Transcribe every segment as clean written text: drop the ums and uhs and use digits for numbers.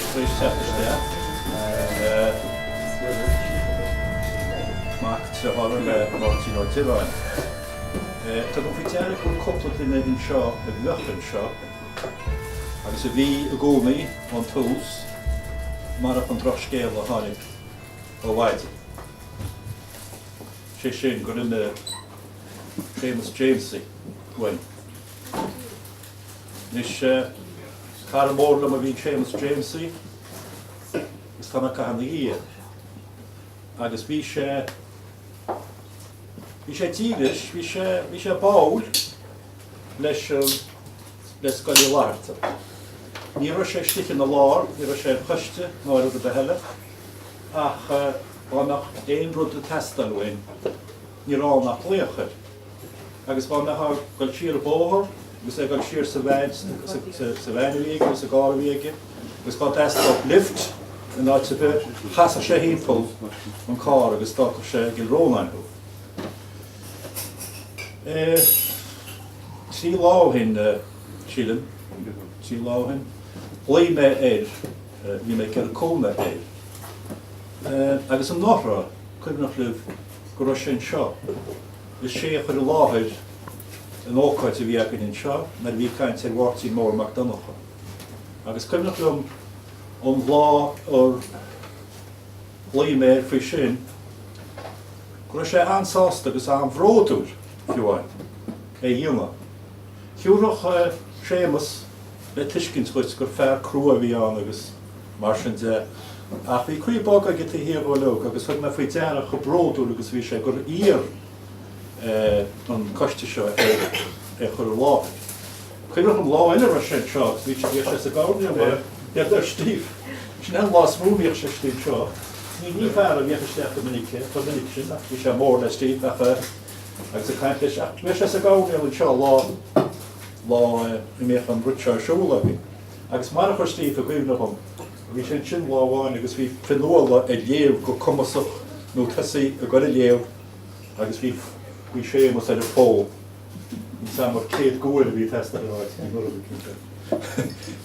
tar éis teacht isteach. Mac dearthára le Máirtín Ó Direáin. Tugaim faoi deara go bhfuil cúpla duine anseo a bheadh anseo agus a bhí i gcónaí ón tús marach an drochscéal a tháinig ó mhaidin. Sé sin gur imigh Séamus Jamesie uainn. Anois, cara mór liom a bhí in Séamus Jamesie agus tá mé ag caitheamh ina dhiaidh. Agus bhí sé, bhí sé dílis, bhí sé, bhí sé báúil leis an, le Scoil Uí Fhlatharta. Ní raibh sé istigh ina lár, ní raibh sé ar choiste ná ar rud ar bith eile, ach dá mbeadh aon rud ag teastáil uainn, ní raibh ann ach glaoch air. Agus dá mbeifeá ag dul siar an bóthar agus é ag dul siar sa veain, sa veain a bhí aige nó sa gcarr a bhí aige, agus dá dteastódh lift in áit ar bith, chasfadh sé thimpeall an carr agus d'fhágfadh sé i gCill Rónáin thú. 3 lá ó shin, sílim, 3 lá ó shin, ghlaoigh mé air, bhí mé ag iarraidh cúnamh air. Agus anuraidh, cuimhneach libh go raibh sé anseo, is sé a chuir i láthair an ócáid a bhí againn anseo nuair a bhí caint ar Mháirtín Mór Mac Donncha. Agus cuimhneach liom an lá ar ghlaoigh mé air faoi sin, go raibh sé an-sásta agus an-bhródúil, fiú amháin, é a dhéanamh. Thiúrfadh Séamus le tuiscint dhuit gur fear crua a bhí ann agus mar sin de, ach bhí croí bog aige taobh thiar dhó uilig agus thug mé faoi deara chomh bródúil agus a bhí sé gur iarr an coiste seo air é a chur i láthair. Cuimhneach liom lá eile a raibh sé anseo agus bhí sé sa gcoirnéal mar bheadh ar Steve. Sin é an lá is mó a mbíodh sé istigh anseo. Ní ní fear a bhíodh isteach go minic é, chomh minic sin ach bhí sé mór le Steve ach agus ag caint leis ach bhíodh sé sa gcoirnéal anseo lá lá a mbíodh an rud seo ar siúl againn. Agus mar a chuir Steve i gcuimhne dhom, bhí sé ansin lá amháin agus bhí Fionnuala ag léamh go cumasach nó tosaithe ag dul ag léamh agus bhí bhí Séamus ar an bhfón. Níl 's a'm ar céad uair a bhí teastáil an áit ní raibh cinnte.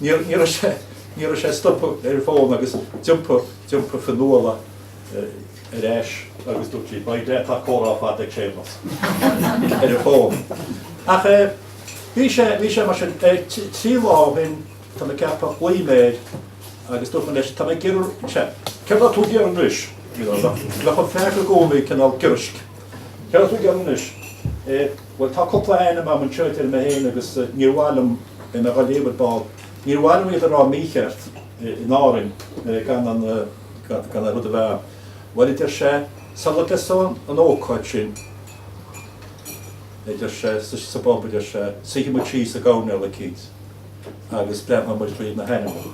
Ní ní raibh sé ní raibh sé ag stopadh ar an bhfón agus d'iompaigh d'iompaigh Fionnuala ar ais agus dúirt sí, Beidh leat tá comhrá fada ag Séamus ar an bhfón. Ach bhí sé bhí sé mar sin 3 lá ó shin tá mé ag ceapadh ghlaoigh mé air agus dúirt mé leis tá mé ag iarraidh sé céard atá tú ag iarraidh anois? You know, bheadh an fear i gcónaí cineál giorraisc. Céard atá tú ag iarraidh anois? Bhuel, tá cúpla ainm agam anseo, a deir mé féin, agus níor mhaith liom, beidh mé dhá léamh ar ball, níor mhaith liom iad a rá mícheart in Árainn gan an, gan an rud a bheith ann. Bhuel, a deir sé, sula dtosóidh an ócáid sin, a deir sé, sa bpub, a deir sé, suífidh muid síos i gcoirnéal eicínt agus breathnóidh muid tríd na hainmneacha.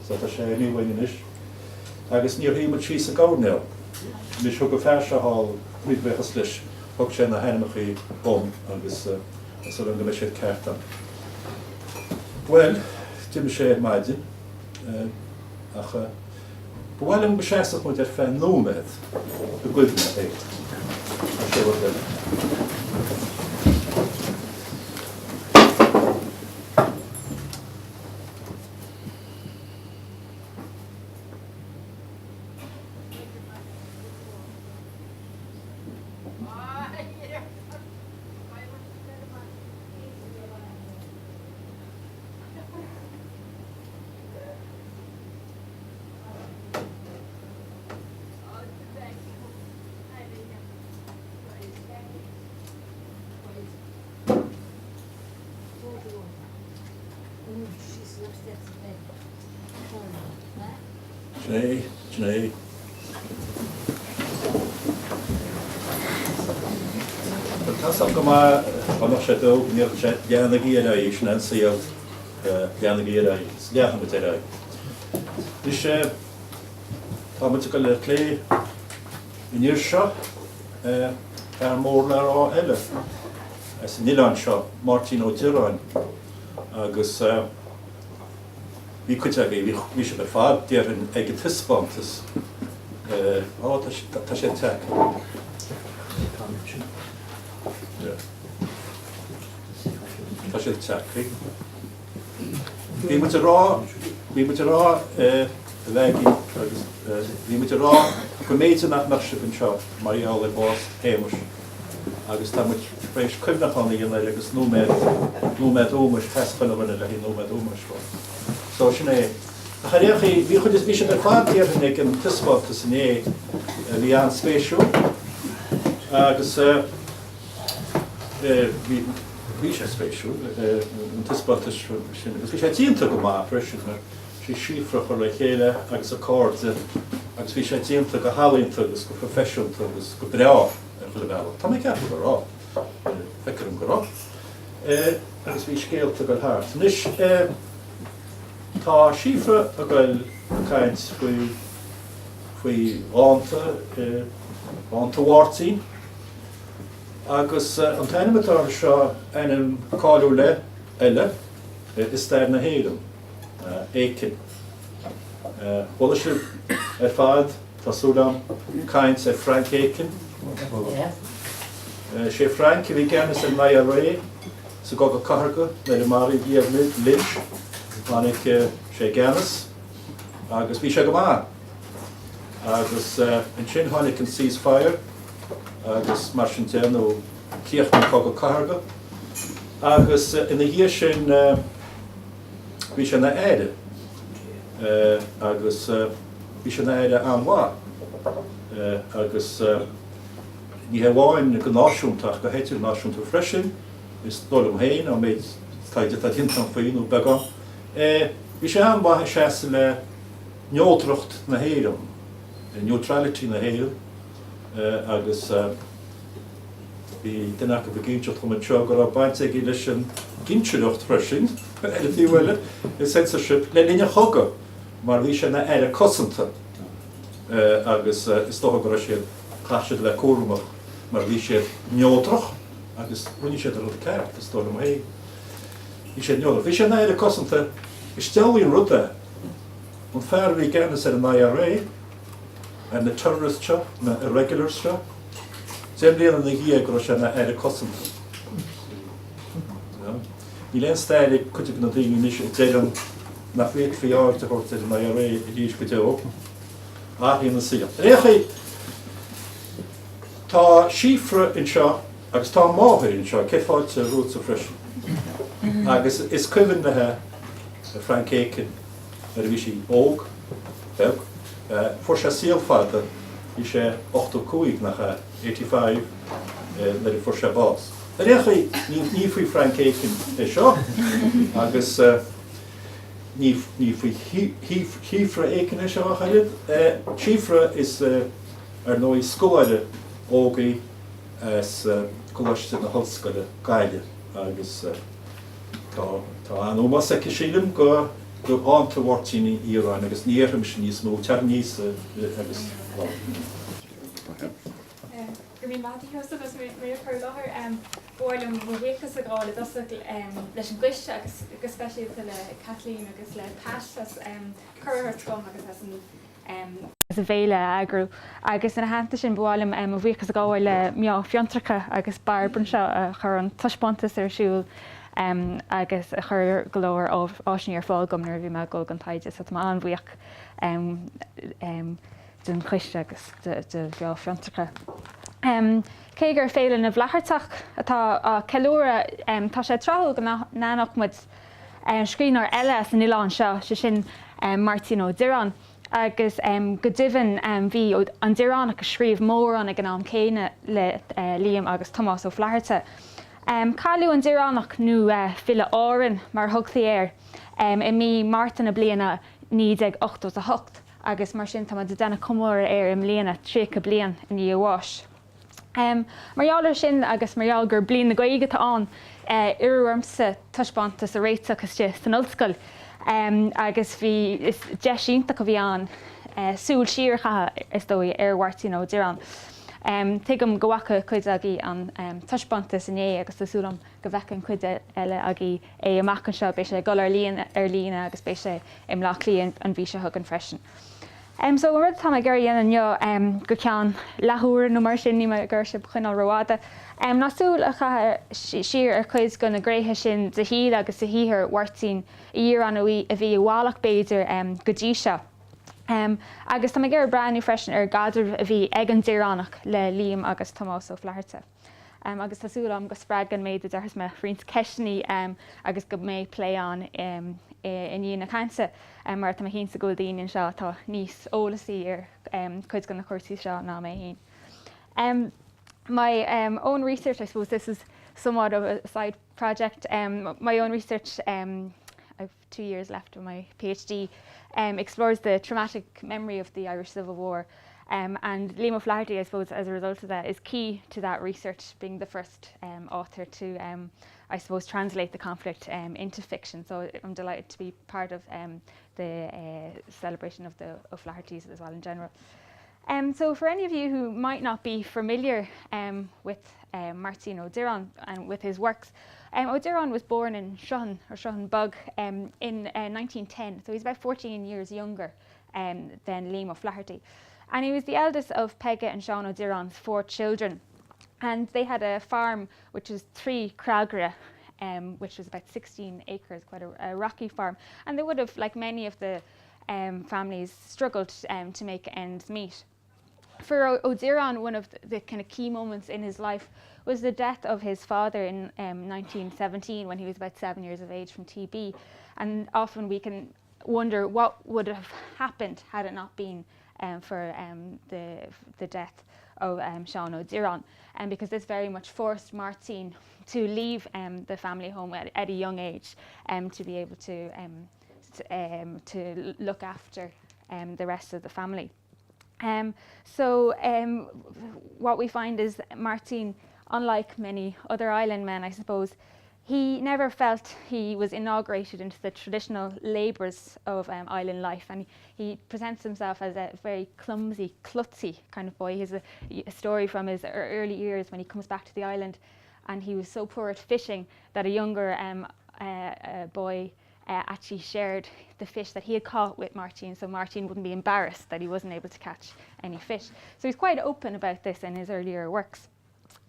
So tá sé imithe uainn anois. Agus níor shuigh muid síos i gcoirnéal. Anois thug an fear seo thall, míle buíochas leis, thug sé na hainmneacha dhom agus tá súil agam go mbeidh siad ceart ann. Bhuel, d'imigh sé ar maidin ach ba mhaith liom go seasfadh muid ar feadh nóiméad i gcuimhne air. Tá sé rud eile. Sin é, sin é. Tá 's agam go maith dá mbeadh sé beo go ndéarfadh sé leanaigí ar aghaidh, sin é an saol, leanaigí ar aghaidh, is leanfaidh muid ar aghaidh. Anois, tá muid ag dul ar clé an iar seo, fear mór le rá eile as an oileán seo, Máirtín Ó Direáin, agus Bhí cuid agaibh, bhí sibh ar fad, déarfainn, ag an taispeántas. Á, tá sé tagtha. Tá sé tagtha. Bhí muid ag rá. Bhí muid ag rá, a Mhaggie, agus bhí muid ag rá go mb'fhéidir nach mbeadh sibh anseo mar gheall ar bhás Shéamais agus tá muid tar éis cuimhneachán a dhéanamh air agus nóiméad, nóiméad ómóis, sheas chuile dhuine le haghaidh nóiméad ómóis dhó. So sin é. Ach ar aon chaoi, bhí chuid, bhí siad ar fad déarfainn ag an taispeántas inné a bhí an-spéisiúil agus bhí, bhí sé spéisiúil, an taispeántas sin agus bhí sé déanta go maith freisin mar sí Síofra a chuir le chéile agus a cairde agus bhí sé déanta go healaíonta agus go proifisiúnta agus go breá ar chuile bhealach. Tá mé ag ceapadh go raibh. Feictear dom go raibh. Agus bhí scéalta ag dul thart. Anois, tá Síofra ag goil ag caint faoi, faoi dhánta, dhánta Mháirtín. Agus an t-ainm atá air seo, ainm cáiliúil eile i stair na hÉireann, Aiken. Chuala sibh ar fad, tá súil agam, caint ar Frank Aiken? Sé Frank a bhí i gceannas ar an IRA sa gCogadh Cathartha nuair a maraíodh Liam Lynch. Tháinig sé i gceannas agus bhí sé go maith. Agus ansin tháinig an ceasefire agus mar sin de, nó críochnú an Cogadh Cathartha. Agus ina dhiaidh sin bhí sé ina aire agus bhí sé ina aire an-mhaith agus ní hé amháin go náisiúnta ach go hidirnáisiúnta freisin, is dóigh liom féin, ón méid taighde atá déanta agam faoi, nó beagán. Bhí sé an-mhaith ag seasamh le neodracht na hÉireann, neutrality na hÉireann, agus bhí duine acu ag inseacht dom anseo go raibh baint aige leis an gcinsireacht freisin, ar an taobh eile, i censorship, le linn an chogaidh, mar bhí sé ina Aire Cosanta agus is dócha go raibh siad, chaith siad a bheith cúramach mar bhí siad neodrach agus rinne siad an rud ceart, is dóigh liom féin. Bhí siad neodrach. Bhí sé ina Aire Cosanta, is diabhlaí an rud é. An fear a bhí i gceannas ar an IRA, ar na terrorists seo, na irregulars seo, 10 mbliana ina dhiaidh go raibh sé ina Aire Cosanta. Níl aon stair ag cuid de na daoine anois a deireann nach bhféadfaí aird a thabhairt ar an IRA arís go deo. Athraíonn an saol. Ar aon chaoi, tá Síofra anseo agus tá a máthair anseo, céad fáilte romhatsa freisin. Agus is cuimhin léi Frank Aiken nuair a bhí sí óg, beag. Fuair sé saol fada, bhí sé 85, nach ea, 85, nuair a fuair sé bás. Ar aon chaoi, ní faoi Frank Aiken é seo agus ní faoi Shíofra Aiken é seo ach oiread. Síofra is, ar ndóigh, scoláire óg í as Coláiste na hOllscoile, Gaillimh agus Tá an-ómós aici, sílim, do dhánta Mháirtín Uí Dhireáin agus ní dhéarfaidh mise níos mó, tar aníos agus labhair. Go raibh míle maith agat, a Sheosaimh, as mé a chur i láthair. Ba mhaith liom mo bhuíochas a ghabháil i dtosach leis an gcoiste agus go speisialta le Kathleen agus le Pat as cuireadh a thabhairt dom agus as an as an bhféile a eagrú. Agus ina theannta sin, ba mhaith liom mo bhuíochas a ghabháil le Meá Fiontracha agus Bairbre anseo a chuir an taispeántas ar siúl agus a chuir go leor áiseanna ar fáil dom nuair a bhí mé ag dul don taighde. So tá mé an-bhuíoch den choiste agus de Mheá Fiontracha. Cé gur Féile na bhFlaitheartach atá á ceiliúradh, tá sé tráthúil go n-aithneodh muid Scríbhneoir eile as an oileán seo, sé sin Máirtín Ó Direáin, agus go deimhin bhí an Direánach ag scríobh mórán ag an am céanna le Liam agus Tomás Ó Flaithearta. Cailleadh an Direánach, nó File Árann mar a thugtaí air, i mí Márta na bliana 1988 agus mar sin táimid ag déanamh comóradh air i mbliana, 30 bliain i ndiaidh a bháis. Mar gheall air sin agus mar gheall gur Bliain na Gaeilge atá ann, iarradh ormsa taispeántas a réiteach istigh san ollscoil agus bhí, is deis iontach a bhí ann súil siar a chaitheamh, is dóigh, ar Mháirtín Ó Direáin. Tuigim go bhfaca cuid agaibh an taispeántas inné agus tá súil agam go bhfeicfidh an chuid eile agaibh é amach anseo. Beidh sé ag dul ar líne agus beidh sé i mBleá Cliath an mhí seo chugainn freisin. So an rud atá mé ag iarraidh a dhéanamh inniu, go ceann leathuaire nó mar sin, níl mé ag iarraidh sibh a choinneáil rófhada, ná súil a chaitheamh siar ar chuid de na gnéithe sin de shaol agus de shaothar Mháirtín Uí Dhireáin a bhí i bhfalach b'fhéidir go dtí seo. Agus tá mé ag iarraidh breathnú freisin ar an gcaidreamh a bhí ag an Direánach le Liam agus Tomás Ó Flaithearta. Agus tá súil agam go spreagann an méid a déarfas mé roinnt ceisteanna agus go mbeidh plé ann i ndiaidh na cainte mar tá mé cinnte go bhfuil daoine anseo atá níos eolasaí ar cuid de na cúrsaí seo ná mé féin. My own research, I suppose this is somewhat of a side project, my own research I've 2 years left of my PhD, explores the traumatic memory of the Irish Civil War and Liam O'Flaherty, I suppose, as a result of that, is key to that research, being the first author to, I suppose, translate the conflict into fiction. So I'm delighted to be part of the celebration of the O'Flahertys as well in general. So for any of you who might not be familiar with Máirtín Ó Direáin and with his works, Ó Direáin was born in Sruthán or Sruthán Beag in 1910, so he's about 14 years younger than Liam O'Flaherty. And he was the eldest of Peige and Seán Ó Direáin's 4 children. And they had a farm which was 3 Creagaire, which was about 16 acres, quite a, a rocky farm. And they would have, like many of the families, struggled to make ends meet. For Ó Direáin, one of the kind of key moments in his life was the death of his father in 1917 when he was about 7 years of age from TB. And often we can wonder what would have happened had it not been for the the death of Seán Ó Direáin, because this very much forced Máirtín to leave the family home at, at a young age to be able to to look after the rest of the family. So what we find is Máirtín, unlike many other island men, I suppose, he never felt he was inaugurated into the traditional labours of island life, and he presents himself as a very clumsy, klutzy kind of boy. He has a, a story from his early years when he comes back to the island and he was so poor at fishing that a younger boy actually shared the fish that he had caught with Máirtín, so Máirtín wouldn't be embarrassed that he wasn't able to catch any fish. So he's quite open about this in his earlier works.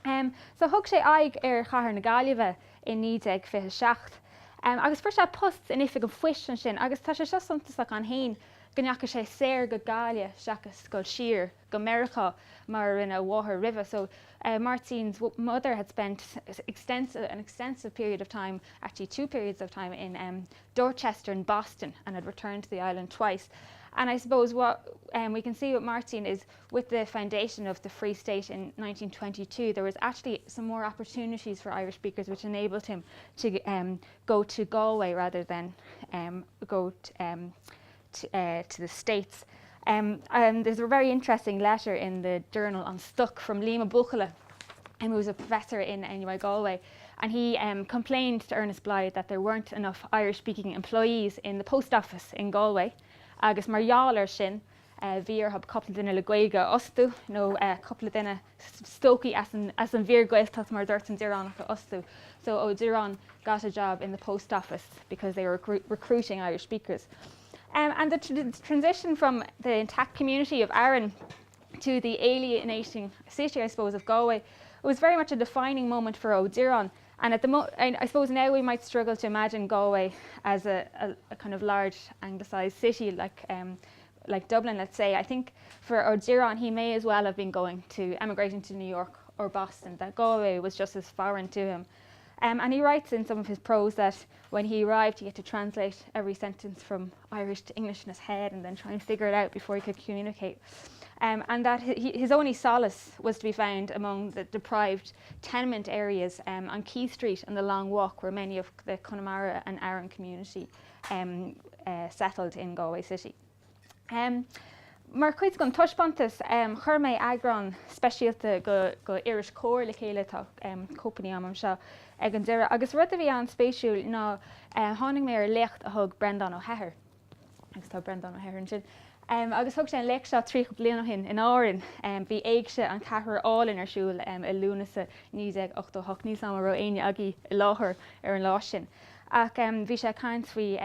So thug sé aghaidh ar chathair na Gaillimhe i 1927 agus fuair sé post in oifig an phoist ansin agus tá sé seo suntasach ann féin go ndeachaigh sé soir go Gaillimh seachas dul siar go Meiriceá mar a rinne a mháthair roimhe. So Máirtín's mother had spent extensive, an extensive period of time, actually 2 periods of time in Dorchester and Boston and had returned to the island twice. And I suppose what we can see with Máirtín is with the foundation of the Free State in 1922, there was actually some more opportunities for Irish speakers which enabled him to go to Galway rather than go to the States. And there's a very interesting letter in the journal An Stoc from Liam Ó Buachalla, who was a professor in NUI Galway, and he complained to Ernest Blythe that there weren't enough Irish-speaking employees in the post office in Galway, agus mar gheall air sin bhí orthu cúpla duine le Gaeilge a fhostú, nó cúpla duine stócaigh as an as an bhFíor-Ghaeltacht mar a dúirt an Direánach a fhostú. So Ó Direáin got a job in the post office because they were recruiting Irish speakers. And the transition from the intact community of Aran to the alienating city, I suppose, of Galway was very much a defining moment for Ó Direáin. And at the mo I suppose now we might struggle to imagine Galway as a, a, a kind of large anglicised city like like Dublin, let's say. I think for Ó Direáin, he may as well have been going to emigrating to New York or Boston, that Galway was just as foreign to him. And he writes in some of his prose that when he arrived, he had to translate every sentence from Irish to English in his head and then try and figure it out before he could communicate. And that his only solace was to be found among the deprived tenement areas on Quay Street and the Long Walk, where many of the Connemara and Aran community settled in Galway City. Mar chuid den taispeántas, chuir mé eagrán speisialta de iris Comhar le chéile, tá cóipeanna agam anseo ag an deireadh, agus rud a bhí an-spéisiúil ná tháinig mé ar léacht a thug Breandán Ó hEithir, agus tá Breandán Ó hEithir ansin, agus thug sé an léacht seo 30 bliain ó shin in Árainn. Bhí Éigse an Cheathrair Álainn ar siúl i Lúnasa 1988, níl 's agam an raibh éinne agaibh i láthair ar an lá sin. Ach bhí sé ag caint faoi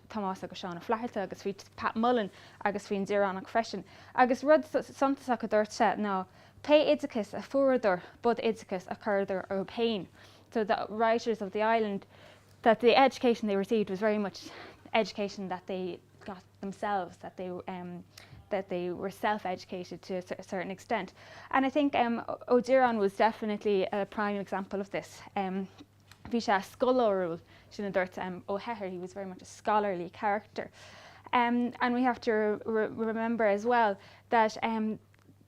Tomás agus Seán Ó Flatharta agus faoi Pat Mullen agus faoin Direánach freisin. Agus rud suntasach a dúirt sé ná pé oideachas a fuaireadar b'd oideachas a chuireadar orthu féin. So the writers of the island, that the education they received was very much education that they got themselves, that they um, that they were self-educated to a certain extent. And I think um, Ó Direáin was definitely a prime example of this. Um, bhí sé scoláiriúil sin a dúirt um, Ó hEithir, he was very much a scholarly character. Um, and we have to re remember as well that um,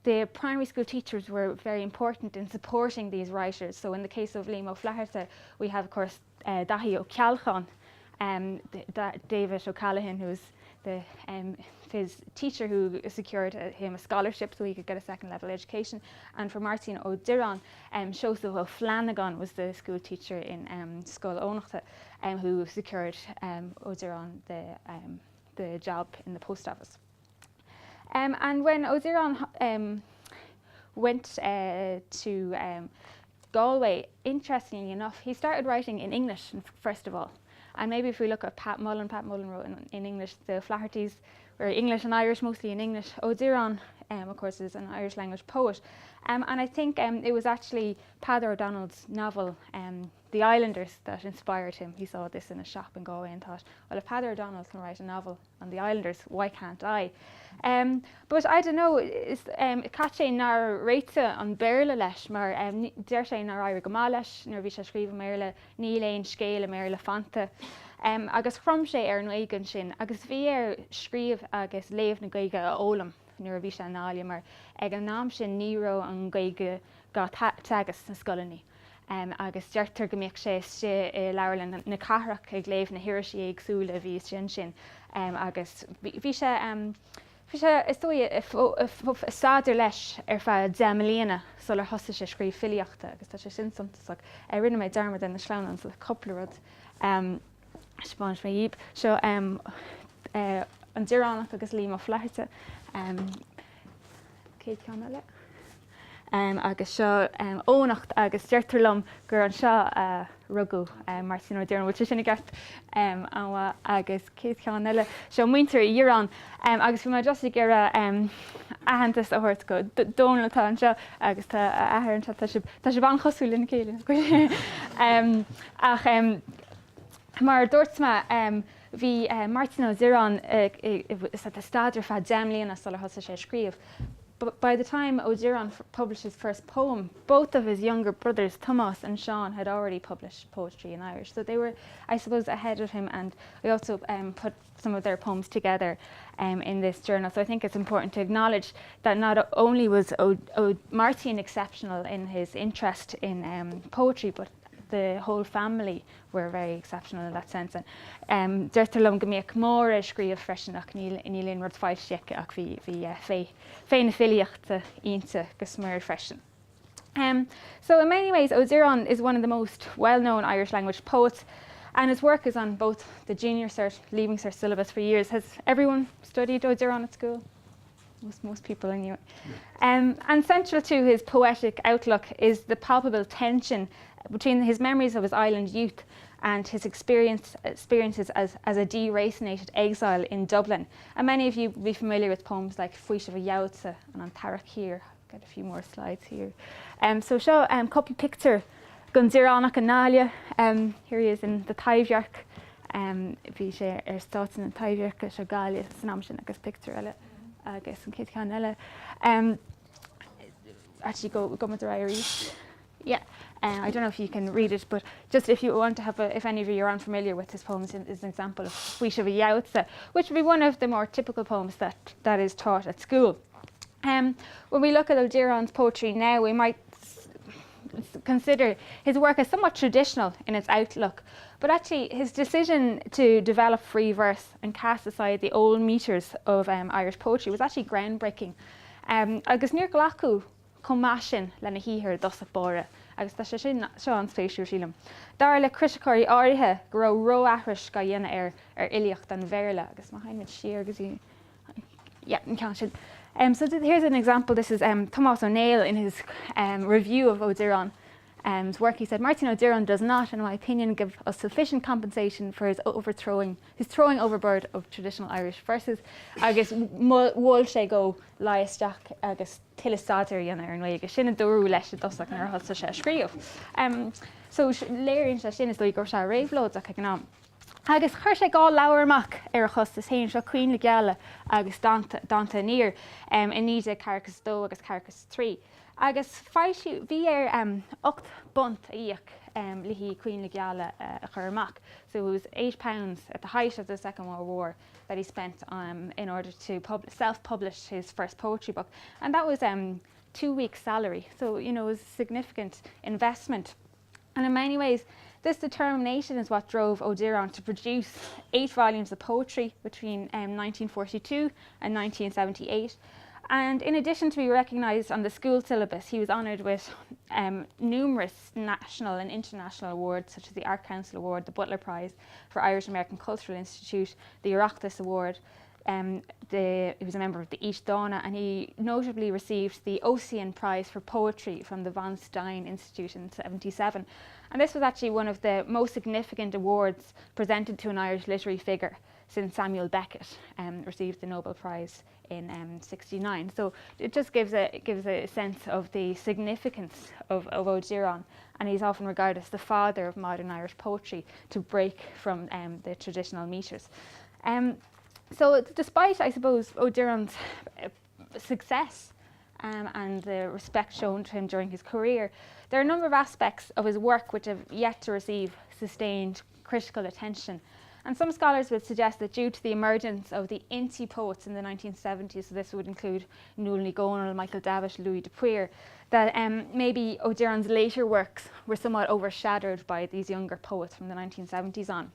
the primary school teachers were very important in supporting these writers. So in the case of Liam Ó Flaithearta, we have of course uh, Daithí Ó Ceallacháin, um, David O'Callaghan, who's the um, his teacher who secured uh, him a scholarship so he could get a second level education. And for Máirtín Ó Direáin, um, Seosamh Ó Flannagáin was the school teacher in um, Scoil Eoghanachta um, who secured um, Ó Direáin the, um, the job in the post office. Um, and when Ó Direáin um, went uh, to um, Galway, interestingly enough, he started writing in English first of all. And maybe if we look at Pat Mullen, Pat Mullen wrote in, in English, the Flahertys were English and Irish, mostly in English. Ó Direáin, um, of course, is an Irish language poet. Um, and I think um, it was actually Peadar O'Donnell's novel, um, The Islanders, that inspired him. He saw this in a shop in Galway and thought, well, if Peadar O'Donnell can write a novel on The Islanders, why can't I? Um, but I don't know, is, um, caithfidh sé nár réitigh an Béarla leis mar um, deir sé nár éirigh go maith leis nuair a bhí sé ag scríobh i mBéarla, níl aon scéal i mBéarla fanta. Um, agus chrom sé ar an nGaeilge ansin agus bhí air scríobh agus léamh na Gaeilge a fhoghlaim nuair a bhí sé i nGaillimh mar ag an am sin ní raibh an Ghaeilge á teagasc sna scoileanna. agus deirtear go mbíodh sé istigh i leabharlann na cathrach ag léamh na hirisí éagsúla a bhí istigh ansin agus bhí sé bhí sé is dóigh ag staidéar leis ar feadh 10 mbliana sular thosaigh sé ag scríobh filíochta agus tá sé sin suntasach. Rinne mé dearmad ar na sleamhnáin so cúpla rud taispeánfaidh mé dhaoibh. Seo an Direánach agus Liam Ó Flaithearta. Céad ceann eile. Agus seo Eoghanacht agus deirtear liom gur anseo a rugadh Máirtín Ó Direáin. Bhfuil sé sin i gceart? An-mhaith. Agus céad cheann eile. Seo muintir Uí Dhireáin. Agus bhí mé just ag iarraidh aitheantas a thabhairt go Dónal atá anseo agus tá a athair anseo. Tá sibh tá sibh an-chosúil lena chéile. Ach mar a dúirt mé, bhí Máirtín Ó Direáin ag staidéar ar feadh 10 mbliana sular thosaigh sé ag scríobh. But by the time Ó Direáin published his first poem, both of his younger brothers, Tomás and Seán, had already published poetry in Irish. So they were, I suppose, ahead of him and I also um, put some of their poems together um, in this journal. So I think it's important to acknowledge that not only was o, o Máirtín exceptional in his interest in um, poetry, but the whole family were very exceptional in that sense. And um, deirtear liom go mbíodh Máire ag scríobh freisin ach níl níl aon rud foilsithe aici ach bhí bhí uh, féith féith na filíochta inti go smior freisin. Um, so in many ways, Ó Direáin is one of the most well-known Irish language poets and his work is on both the junior cert, leaving cert syllabus for years. Has everyone studied Ó Direáin at school? Most, most people anyway. Um, and central to his poetic outlook is the palpable tension between his memories of his island youth and his experience, experiences as, as a deracinated exile in Dublin. And many of you will be familiar with poems like Faoiseamh a Gheobhadsa and An tEarrach Thiar. Got a few more slides here. Um, so seo um, cúpla pictiúr den Direánach i nGaillimh. Um, here he is in the Taibhdhearc. Um, bhí sé ar stáitse na Taibhdheirce seo Gaillimh san am sin agus pictiúr eile agus an chéad cheann eile. Um, actually go go ar aghaidh. Yeah, uh, I don't know if you can read it, but just if you want to have a, if any of you are unfamiliar with his poems, is an example of Faoiseamh a Gheobhadsa, which would be one of the more typical poems that, that is taught at school. Um, when we look at Ó Direáin's poetry now, we might consider his work as somewhat traditional in its outlook, but actually his decision to develop free verse and cast aside the old meters of um, Irish poetry was actually groundbreaking. Um, agus níor glacadh chomh maith sin lena shaothar i dtosach báire, agus tá sé sin seo an-spéisiúil sílim. Dar le criticeoirí áirithe go raibh ró-aithris á dhéanamh air ar fhilíocht an Bhéarla, agus má théimid siar go dtí yeah, an ceann sin. Um, so here's an example. This is um, Tomás Ó Néill in his um, review of Ó Direáin. Um, work, he said, Máirtín Ó Direáin does not, in my opinion, give us sufficient compensation for his overthrowing his throwing overboard of traditional Irish verses agus mhol sé dó luí isteach agus tuilleadh staidéir a dhéanamh ar an nGaeilge. Sin a dúradh leis i dtosach nuair a thosaigh sé ag scríobh. Um, so léiríonn sé sin is dóigh go raibh sé réabhlóideach ag an am. Agus chuir sé 2 leabhar amach ar a chostas féin, seo Coinnle Geala agus Dánta, Dánta Aniar, um, i 1942 agus 43. Agus foilsíodh, bhí air £8 a íoc le haghaidh Coinnle Geala a chur amach, so it was £8 at the height of the Second World War that he spent in order to self-publish his first poetry book. And that was 2 weeks' salary, so you know it was a significant investment. And in many ways, this determination is what drove Ó Direáin to produce 8 volumes of poetry between 1942 and 1978. And in addition to be recognised on the school syllabus, he was honoured with numerous national and international awards such as the Art Council Award, the Butler Prize for Irish American Cultural Institute, the Oireachtas Award, the, he was a member of the Aosdána and he notably received the Ossian Prize for Poetry from the Von Stein Institute in 77. And this was actually one of the most significant awards presented to an Irish literary figure since Samuel Beckett received the Nobel Prize in 69. So it just gives a, gives a sense of the significance of, of Ó Direáin and he's often regarded as the father of modern Irish poetry to break from the traditional meters. So despite, I suppose, Ó Direáin's success and the respect shown to him during his career, there are a number of aspects of his work which have yet to receive sustained critical attention. And some scholars would suggest that due to the emergence of the Innti poets in the 1970s, so this would include Nuala Ní Dhomhnaill, Michael Davitt, Louis de Paor, that maybe Ó Direáin's later works were somewhat overshadowed by these younger poets from the 1970s on.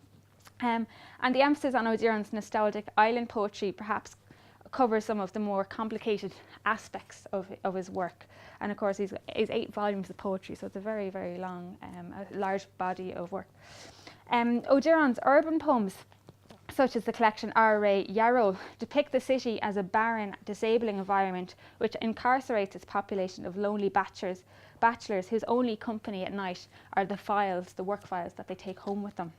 And the emphasis on Ó Direáin's nostalgic island poetry perhaps covers some of the more complicated aspects of, of his work. And of course, he's, he's 8 volumes of poetry, so it's a very, very long, a large body of work. Ó Direáin's urban poems, such as the collection Ár Ré Dhearóil, depict the city as a barren, disabling environment which incarcerates its population of lonely bachelors, bachelors whose only company at night are the files, the work files that they take home with them.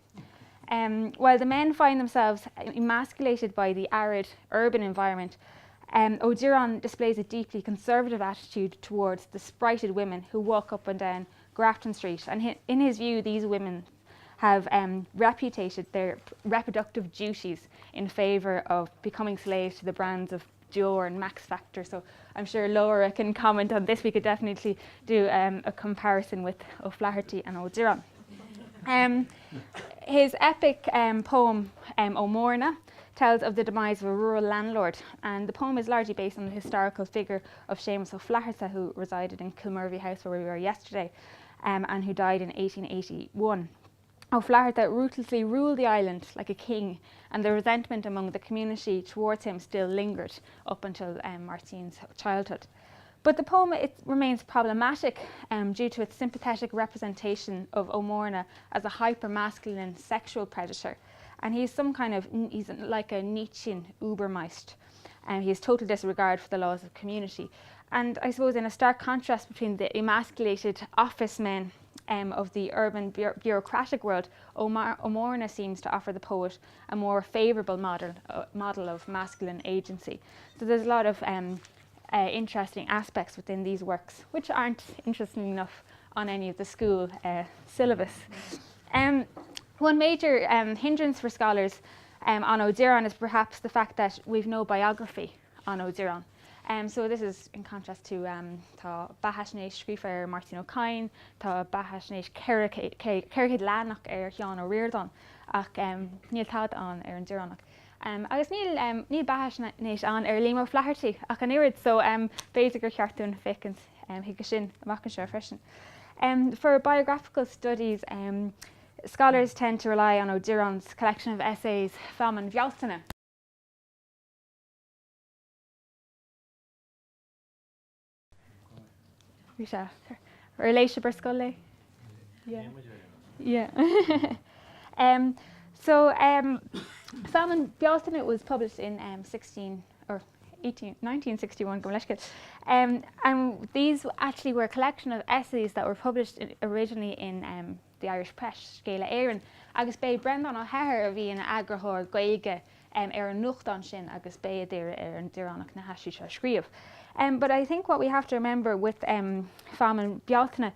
While the men find themselves emasculated by the arid urban environment, Ó Direáin displays a deeply conservative attitude towards the sprited women who walk up and down Grafton Street. And in his view, these women have reputated their reproductive duties in favour of becoming slaves to the brands of Dior and Max Factor. So I'm sure Laura can comment on this. We could definitely do a comparison with O'Flaherty and Ó Direáin. His epic poem Ó Mórna tells of the demise of a rural landlord, and the poem is largely based on the historical figure of Seamus O'Flatharta, who resided in Kilmurvey House where we were yesterday, and who died in 1881. O'Flatharta ruthlessly ruled the island like a king, and the resentment among the community towards him still lingered up until Máirtín's childhood. But the poem it remains problematic due to its sympathetic representation of O'Morna as a hyper-masculine sexual predator. And he's some kind of, he's like a Nietzschean Ubermeist. And he has total disregard for the laws of community. And I suppose in a stark contrast between the emasculated office men of the urban bureaucratic world, O'Morna seems to offer the poet a more favourable model, model of masculine agency. So there's a lot of interesting aspects within these works, which aren't interesting enough on any of the school syllabus. One major hindrance for scholars on Ó Direáin is perhaps the fact that we've no biography on Ó Direáin. So this is in contrast to tá beathaisnéis scríofa ar Máirtín Ó Cadhain, tá beathaisnéis 400 leathanach ar Sheán Ó Ríordáin, ach níl tada ann ar an Direánach. Agus níl níl beathaisnéis ann ar Liam O'Flaherty ach an oiread, so b'fhéidir gur cheart dúinn féachaint chuige sin amach anseo freisin. For biographical studies, scholars tend to rely on Ó Direáin's collection of essays, Feamainn Bhealtaine. Bhí sé ar léigh sibh ar scoil é? Yeah. Yeah. So Feamainn Bhealtaine was published in 16 or 18, 1961 gabh mo leithscéal. Um, and these actually were a collection of essays that were published in, originally in um, The Irish Press, Scéala Éireann, agus b'é Breandán Ó hEithir a bhí ina eagarthóir Gaeilge um, ar an nuachtán sin agus b'é a d'iarr ar an Direánach na haistí seo a scríobh. Um, but I think what we have to remember with um, Feamainn Bealtaine,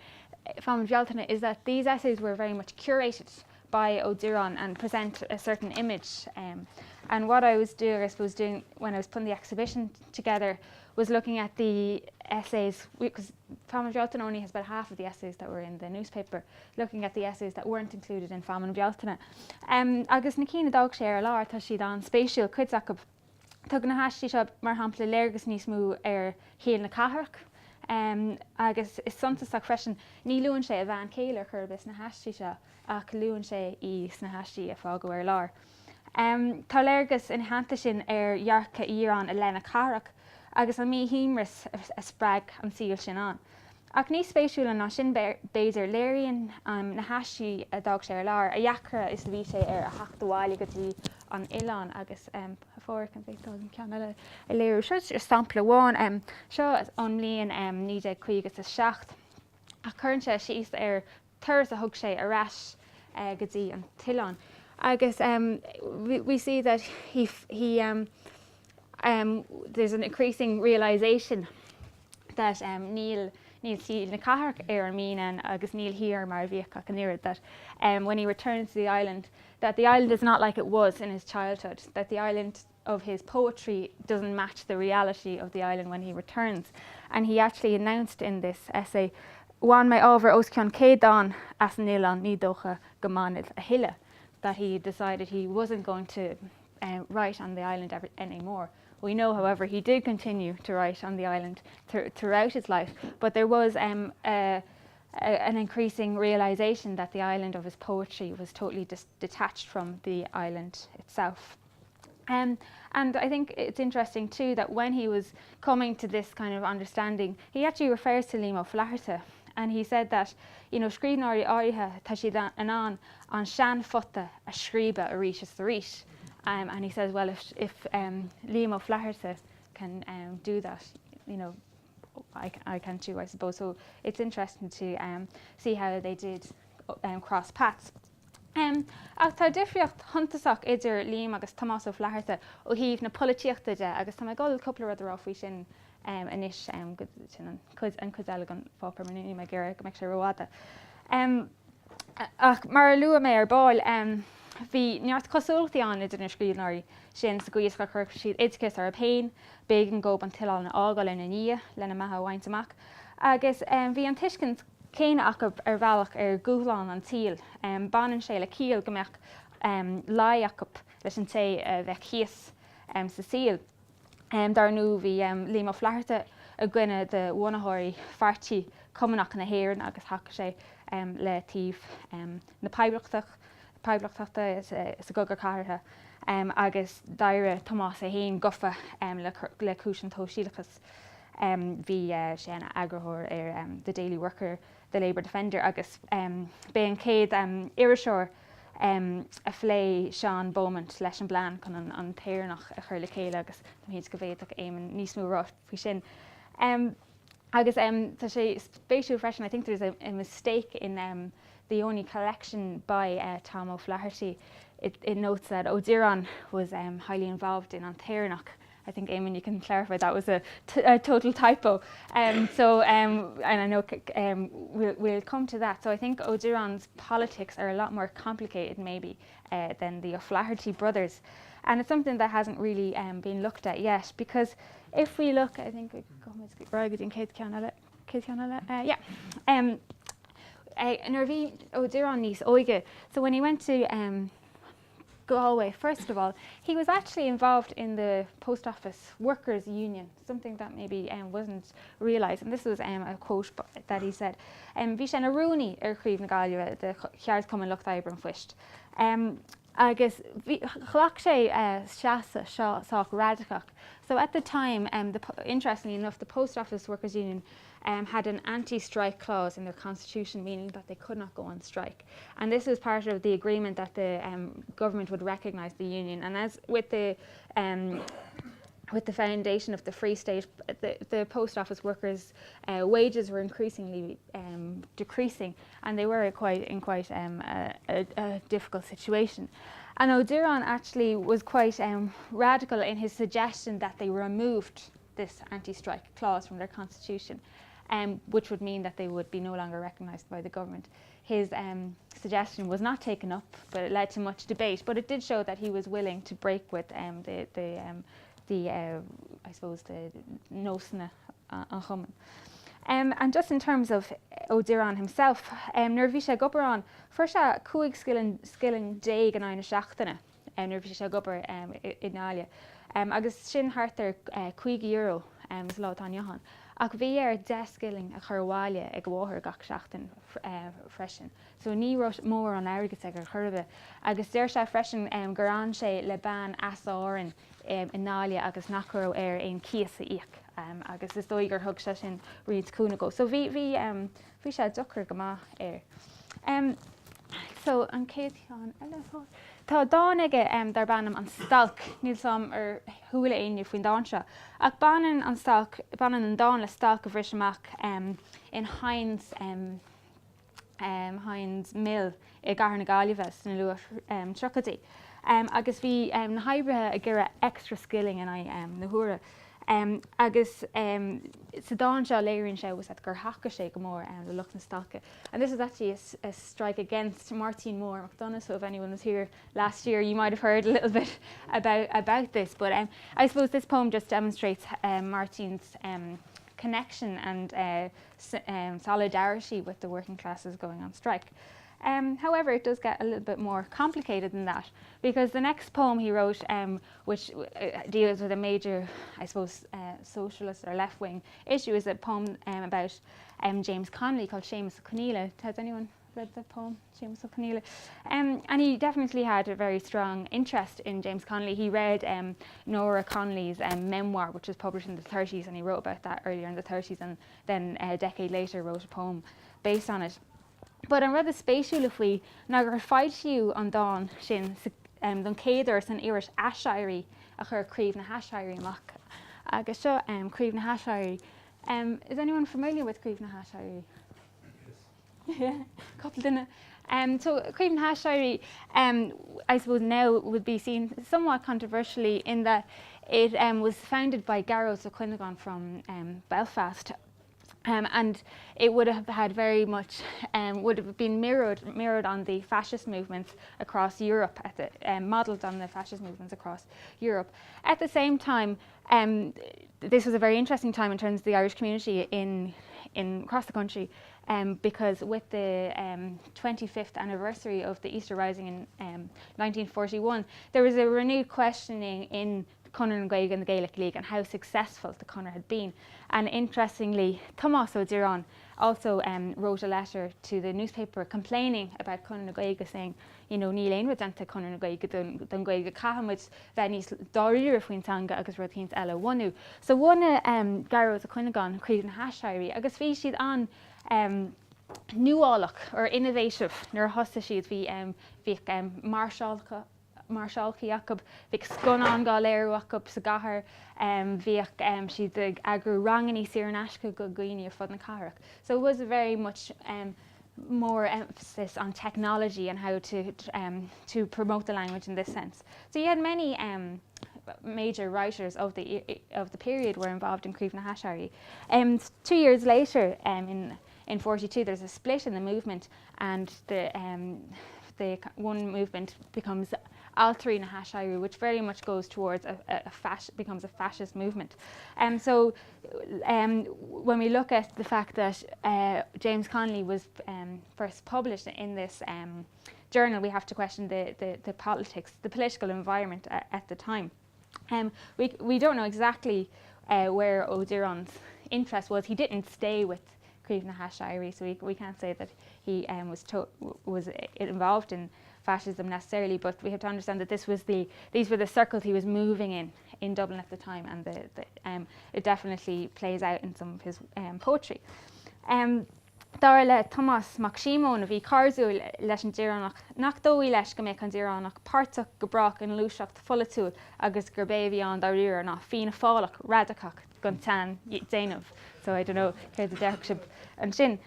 Feamainn Bhealtaine is that these essays were very much curated by Ó Direáin and present a certain image. Um, and what I was doing, I suppose, doing when I was putting the exhibition together was looking at the essays, because Feamainn Bhealtaine only has about half of the essays that were in the newspaper, looking at the essays that weren't included in Feamainn Bhealtaine. Um, agus na cinn a d'fhág sé ar lár tá siad an-spéisiúil cuid acu. Tugann na haistí seo mar shampla léargas níos mó ar shaol na cathrach. Um, agus is suntasach freisin ní luann sé a bhean chéile ar chor ar bith sna haistí seo ach luann sé í sna haistí a fágadh ar lár. Um, tá léargas ina theannta sin ar dhearcadh Uí Dhireáin i leith na cathrach agus an míshuaimhneas a spreag an saol sin ann. Ach níos spéisiúla ná sin b'fhéidir, léiríonn na haistí a d'fhág sé ar lár a dheacra is a bhí sé air a theacht abhaile go dtí an oileán agus a Pháraic, an bhféadfá an ceann eile a léiriú? Seo sampla amháin, seo ón mbliain 1957 ach cuireann sé síos ar turas a thug sé ar ais go dtí an t-oileán agus we see that he he um, um, there's an increasing realization that um, níl níl saol na cathrach ar an mbinn ann agus níl thiar mar a bhíodh ach an oiread that um, when he returns to the island that the island is not like it was in his childhood that the island of his poetry doesn't match the reality of the island when he returns. And he actually announced in this essay, Bhain mé ábhar os cionn 100 dán as an oileán ní dócha go mbainfead a thuilleadh, that he decided he wasn't going to uh, write on the island ever, anymore. We know, however, he did continue to write on the island th throughout his life, but there was um, a, a, an increasing realization that the island of his poetry was totally detached from the island itself. Um, and I think it's interesting too that when he was coming to this kind of understanding, he actually refers to Liam Ó Flaithearta and he said that you know, scríbhneoirí áirithe tá siad in ann an seanphota a scríobadh arís is arís. Um, and he says, well, if, if um, Liam Ó Flaithearta can um, do that, you know, I, I can too, I suppose. So it's interesting to um, see how they did um, cross paths. Ach tá difríocht shuntasach idir Liam agus Tomás Ó Flaithearta ó thaobh na polaitíochta de agus tá mé ag dul cúpla rud a rá faoi sin anois, sin an chuid an chuid eile den pháipéar mar níl mé ag iarraidh go mbeadh sé rófhada. Ach mar a luaigh mé ar ball, bhí neart cosúlachtaí ann idir na scríbhneoirí sin sa gcaoi is gur chuir siad oideachas orthu féin, b'éigean dóibh an t-oileán a fhágáil ina ndiaidh lena mbeatha a bhaint amach agus bhí an tuiscint céanna acu ar bhealach ar dhúshlán an tsaoil. Baineann sé le ciall go mbeadh luí acu leis an té a bheadh thíos sa saol. Dar ndóigh bhí Liam Ó Flaithearta ar dhuine de bhunaitheoirí Pháirtí Cumannach na hÉireann agus thacaigh sé le taobh na Poblachtachta sa gCogadh Cathartha agus d'éirigh Tomás é féin gafa le cúis an tsóisialachais. Bhí sé ina eagarthóir ar The Daily Worker, The Labour Defender agus b'é an chéad iriseoir a phléigh Seán Beaumont leis an bplean chun an tÉireannach a chur le chéile agus tá mé cinnte go bhféadfadh Éamonn níos mó a rá faoi sin. Agus tá sé spéisiúil freisin, I think there's a, a mistake in um, the only collection by uh, Tom O'Flaherty. It, it notes that Ó Direáin was um, highly involved in An tÉireannach I think Eamon you can clarify that was a, a total typo. Um, so um, and I know um, we'll, we'll come to that. So I think Ó Direáin's politics are a lot more complicated maybe uh, than the O'Flaherty brothers. And it's something that hasn't really um, been looked at yet because if we look, I think uh, yeah. Um, uh, nuair a bhí Ó Direáin níos óige. So when he went to um, Galway, first of all, he was actually involved in the post office workers union, something that maybe um, wasn't realised. And this was um, a quote that he said. Um, bhí sé ina rúnaí ar chraobh na Gaillimhe de Cheardchumann Lucht Oibre an Phoist. Um, agus ghlac sé uh, seasamh seo sách radacach. So at the time, um, the, interestingly enough, the Post Office Workers Union um, had an anti-strike clause in their constitution, meaning that they could not go on strike. And this was part of the agreement that the um, government would recognise the union. And as with the um, With the foundation of the Free State, the, the post office workers' uh, wages were increasingly um, decreasing and they were quite in quite um, a, a, a difficult situation. And Ó Direáin actually was quite um, radical in his suggestion that they removed this anti-strike clause from their constitution, um, which would mean that they would be no longer recognised by the government. His um, suggestion was not taken up, but it led to much debate. But it did show that he was willing to break with um, the, the, um, the uh, I suppose the nósanna uh, an chumainn. Um, and just in terms of Ó Direáin himself, um, nuair a bhí sé ag obair ann, fuair sé 15 scilling in aghaidh na seachtaine um, nuair a bhí sé ag obair um, i, i nGaillimh. Um, agus sin thart ar uh, €5 um, sa lá atá inniu ann. Ach bhí air 10 scilling a chur abhaile ag a mháthair gach seachtain uh, freisin. So ní raibh mórán airgid aige ar chor ar bith. Agus deir sé freisin um, gur fhan sé le bean as Árainn i nGaillimh agus nach raibh air aon cíos a íoc agus is dóigh gur thug sé sin roinnt cúnamh dó. So bhí bhí bhí sé deacair go maith air. So an chéad cheann eile Tá dán aige darb ainm an Stailc, níl 's a'm ar chuala éinne faoin dán seo, ach baineann an stailc baineann an dán le stailc a bhris amach in Hynes Hynes Mill i gCathair na Gaillimhe sna luath-tríochaidí agus bhí na hoibrithe ag iarraidh extra skilling in aghaidh na huaire agus sa dán seo léiríonn sé was gur thacaigh sé go mór le lucht na stailce. And this is actually a, a strike against Máirtín Mór McDonagh, so if anyone was here last year you might have heard a little bit about, about this. But um, I suppose this poem just demonstrates um, Martin's um, connection and uh, um, solidarity with the working classes going on strike. Um, however, it does get a little bit more complicated than that because the next poem he wrote, um, which uh, deals with a major, I suppose, uh, socialist or left-wing issue, is a poem um, about um, James Connolly called Seamus O'Connell. Has anyone read the poem, Seamus O'Connell? Um, and he definitely had a very strong interest in James Connolly. He read um, Nora Connolly's um, memoir, which was published in the 30s, and he wrote about that earlier in the 30s, and then a decade later wrote a poem based on it. But an rud is spéisiúla faoi ná gur foilsíodh an dán sin um, don chéad uair san iris Aiséirí a chuir Craobh na hAiséirí amach. Agus seo um, Craobh na hAiséirí. Um, is anyone familiar with Craobh na hAiséirí? Yeah, couple duine. Um, so Craobh na hAiséirí, um, I suppose now would be seen somewhat controversially in that it um, was founded by Gearóid Ó Cuinneagáin from um, Belfast. Um, and it would have had very much um, would have been mirrored mirrored on the fascist movements across Europe at the um, modeled on the fascist movements across Europe. At the same time, um, this was a very interesting time in terms of the Irish community in in across the country um, because with the um, 25th anniversary of the Easter Rising in um, 1941, there was a renewed questioning in Conradh na Gaeilge and the Gaelic League and how successful the Conradh had been. And interestingly, Tomás Ó Direáin also um, wrote a letter to the newspaper complaining about Conradh na Gaeilge saying, you know, níl aon rud déanta ag Conradh na Gaeilge don Ghaeilge caithfimid bheith níos dáiríre faoin teanga agus rud éicint eile a bhunú. So bhunaigh um, Gearóid Ó Cuinneagáin Craobh na hAiséirí agus bhí siad an um, nuálach or innovative nuair a thosaigh siad bhí um, bhíodh um, máirseálacha máirseálacha acu, bhíodh scannáin á léiriú acu sa gcathair, bhíodh siad ag eagrú ranganna saor in aisce do dhaoine ar fud na cathrach. So it was very much um, more emphasis on technology and how to, um, to promote the language in this sense. So you had many um, major writers of the, of the period were involved in Craobh na hAiséirí. Um, two years later, um, in, in 42, there's a split in the movement and the, um, the one movement becomes Ailtirí na hAiséirí, which very much goes towards a, a, a becomes a fascist movement. Um, so um, when we look at the fact that uh, James Connolly was um, first published in this um, journal, we have to question the, the, the politics, the political environment at, at the time. Um, we, we don't know exactly uh, where Ó Direáin's interest was. He didn't stay with Craobh na hAiséirí, so we, we can't say that he um, was, to, was involved in fascism necessarily, but we have to understand that this was the, these were the circles he was moving in in Dublin at the time, and the, the, um, it definitely plays out in some of his um, poetry. Um, Dar le Tomás Mac Síomóin, a bhí cairdiúil leis an Direánach, nach dóigh leis go mbeadh an Direánach páirteach go brách i ngluaiseacht pholaitiúil agus gurb é a bhí ann dáiríre ná Fianna Fáileach radacach den tsean-déanamh. So I don't know céard a déarfadh sibh ansin.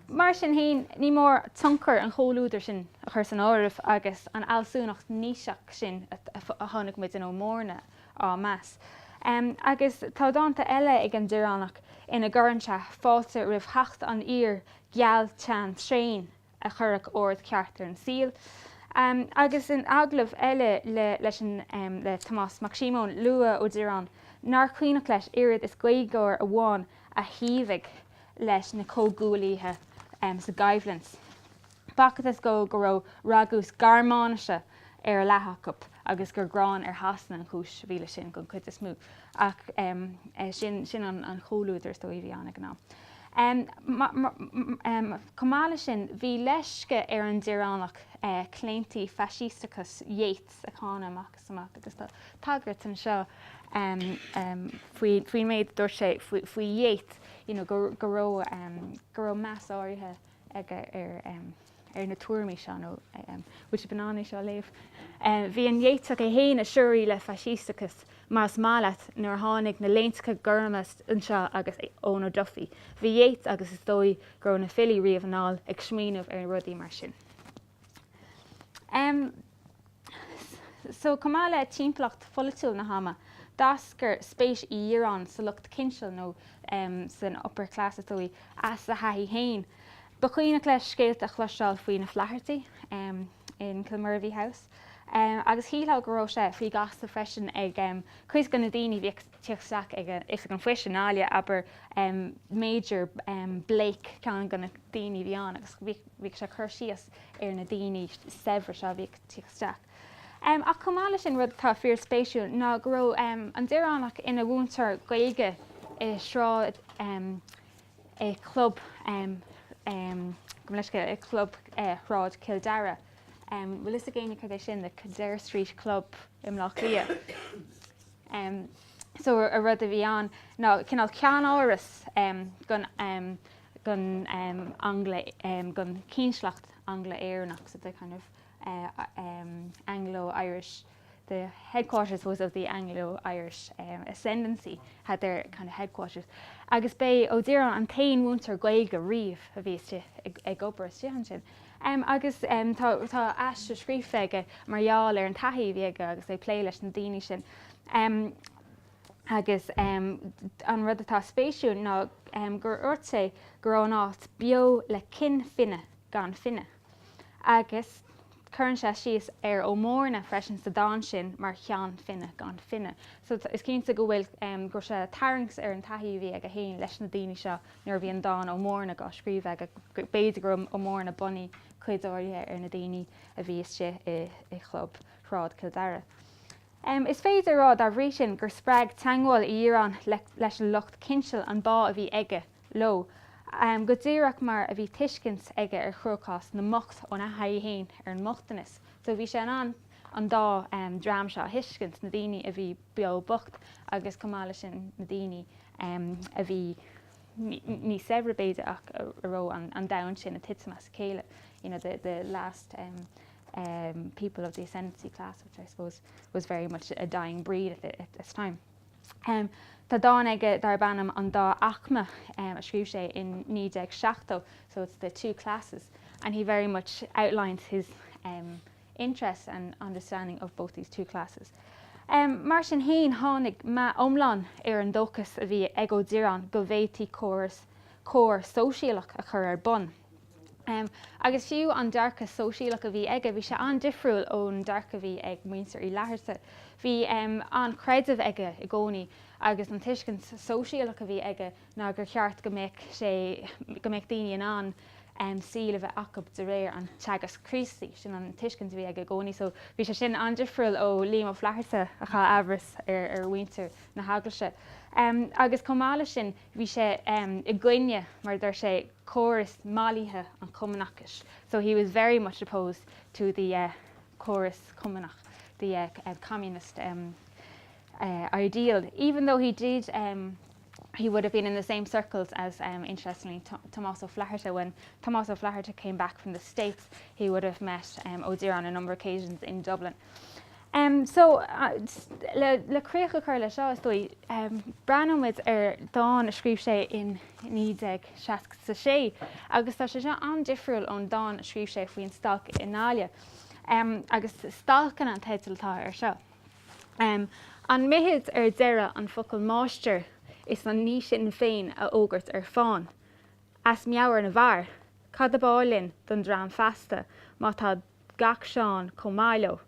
Mar sin féin, ní mór tionchar an chomhluadair sin a chur san áireamh agus an fhealsúnacht Níseach sin a chonaic muid in Ó Mórna á meas. Agus tá dánta eile ag an Direánach ina gcuireann sé fáilte roimh theacht an fhir gheal teann tréin a chuirfeadh ord ceart ar an saol. Agus in agallamh eile le leis an le Tomás Mac Síomóin, luaigh Ó Direáin nár chuimhneach leis oiread is Gaeilgeoir amháin a thaobhaigh leis na comhghuaillithe sa gcoimhlint. B'fhacthas dó go raibh ragús Gearmáinise ar a leath acu agus gur gráin ar Shasana an chúis a bhí leis sin don chuid is mó. Ach sin sin an chomhluadar is dóigh a bhí ann ag an am. Chomh maith leis sin, bhí leisce ar an Direánach claontaí faisísteachas Yeats a cháineadh amach is amach agus tá tagairt anseo faoin méid a dúirt sé faoi Yeats, you know, go raibh go raibh meas áirithe aige ar na tuairimí seo, nó bhfuil sibh in ann é seo a léamh? Bhí an Yéatesach é féin ag suirí le faisísteachas, más maith leat, nuair a tháinig na léinteacha gorma anseo agus Eoin O'Duffy. Bhí Yeats, agus is dóigh go raibh na filí riamh anall, ag smaoineamh ar rudaí mar sin. So, chomh maith le timpeallacht pholaitiúil na hama, d'eascair spéis Uí Dhireáin sa lucht cinsil, nó san upper class is dóigh, as a thaithí féin. Ba chuimhneach leis scéalta a chloisteáil faoi na Flathartaigh in Kilmurvey House, agus shílfeá go raibh sé faoi ghasa freisin ag cuid de na daoine a bhí ag tíocht isteach ag Oifig an Phoist i nGaillimh, abair Major Blake, ceann de na daoine a bhí ann, agus bhíodh sé ag cur síos ar na daoine saibhre seo a bhí ag tíocht isteach. Ach chomh maith leis sin, rud atá fíorspéisiúil ná go raibh an Direánach ina mhúinteoir Gaeilge i sráid i gclub gabh mo leithscéal, i gclub Shráid Chill Dara. Bhfuil fhios ag éinne cad é sin, the Kildare Street Club i mBleá Cliath? So an rud a bhí ann ná cineál ceannáras gon gon Angla gon chinsealacht Angla-Éireannach, so the kind of Anglo-Irish, the headquarters I suppose of the Anglo-Irish ascendancy had their kind of headquarters. Agus b'é Ó Direáin an t-aon mhúinteoir Gaeilge riamh a bhí istigh ag obair istigh ansin. Agus tá tá aiste scríofa aige mar gheall ar an taithí a bhí aige agus é ag plé leis na daoine sin. Agus an rud atá spéisiúil ná gur dhúirt sé go raibh an áit beo le cinn fine gan fine. Agus cuireann sé síos ar Ó Mórna freisin sa dán sin mar cheann fine gan fine. So is cinnte go bhfuil, go raibh sé ag tarraingt ar an taithí a bhí aige féin leis na daoine seo nuair a bhí an dán Ó Mórna dhá scríobh aige. B'fhéidir go raibh Ó Mórna bunaithe cuid áirithe ar na daoine a bhí istigh i gclub Shráid Chill Dara. Is féidir a rá, dá bhrí sin, gur spreag teagmháil Uí Dhireáin leis an lucht cinsil an bá a bhí aige leo, go díreach mar a bhí tuiscint aige ar chruachás na mbocht óna thaithí féin ar an mbochtanas. So bhí sé in ann an dá dhream seo a thuiscint, na daoine a bhí beo bocht agus chomh maith leis sin na daoine a bhí níos saibhre b'fhéidir ach a raibh an domhan sin ag titim as a chéile, you know, the last people of the ascendancy class, which I suppose was very much a dying breed at, the, at this time. Tá dán aige darb ainm An Dá Aicme a scríobh sé in 1970, so it's the two classes, and he very much outlines his interest and understanding of both these two classes. Mar sin féin, tháinig meath iomlán ar an dóchas a bhí ag Ó Direáin go bhféadfaí córas cóir sóisialach a chur ar bun. Agus fiú an dearcadh sóisialach a bhí aige, bhí sé an-difriúil ón dearcadh a bhí ag muintir Uí Fhlatharta. Bhí an-chreideamh aige i gcónaí agus an tuiscint sóisialach a bhí aige ná gur cheart go mbeadh sé, go mbeadh daoine in ann saol a bheith acu de réir an teagasc Críostaí. Sin an tuiscint a bhí aige i gcónaí. So bhí sé sin an-difriúil ó Liam Ó Flaithearta a chaith aimhreas ar mhuintir na hEaglaise. Agus chomh maith leis sin, bhí sé i gcoinne, mar a deir sé, córas mallaithe an chumannachais, so he was very much opposed to the córas cumannach, the communist ideal, even though he did. He would have been in the same circles as um, interestingly Tomás Ó Flatharta. When Tomás Ó Flatharta came back from the States, he would have met um, Ó Direáin on a number of occasions in Dublin. Um, so uh, le, le críoch a chur le seo is dóigh um, breathnóidh muid ar dán a scríobh sé in 1966 agus tá sé seo an-difriúil ón dán a scríobh sé faoin stailc i nGaillimh. Um, agus stailceanna an teideal atá air seo. Um, an mithid ar deireadh an focal máistir is an ní sin féin a fhógairt ar fán. As meabhair na bhfear, cad ab áil linn don dream feasta má tá gach Seán chomh maith leo?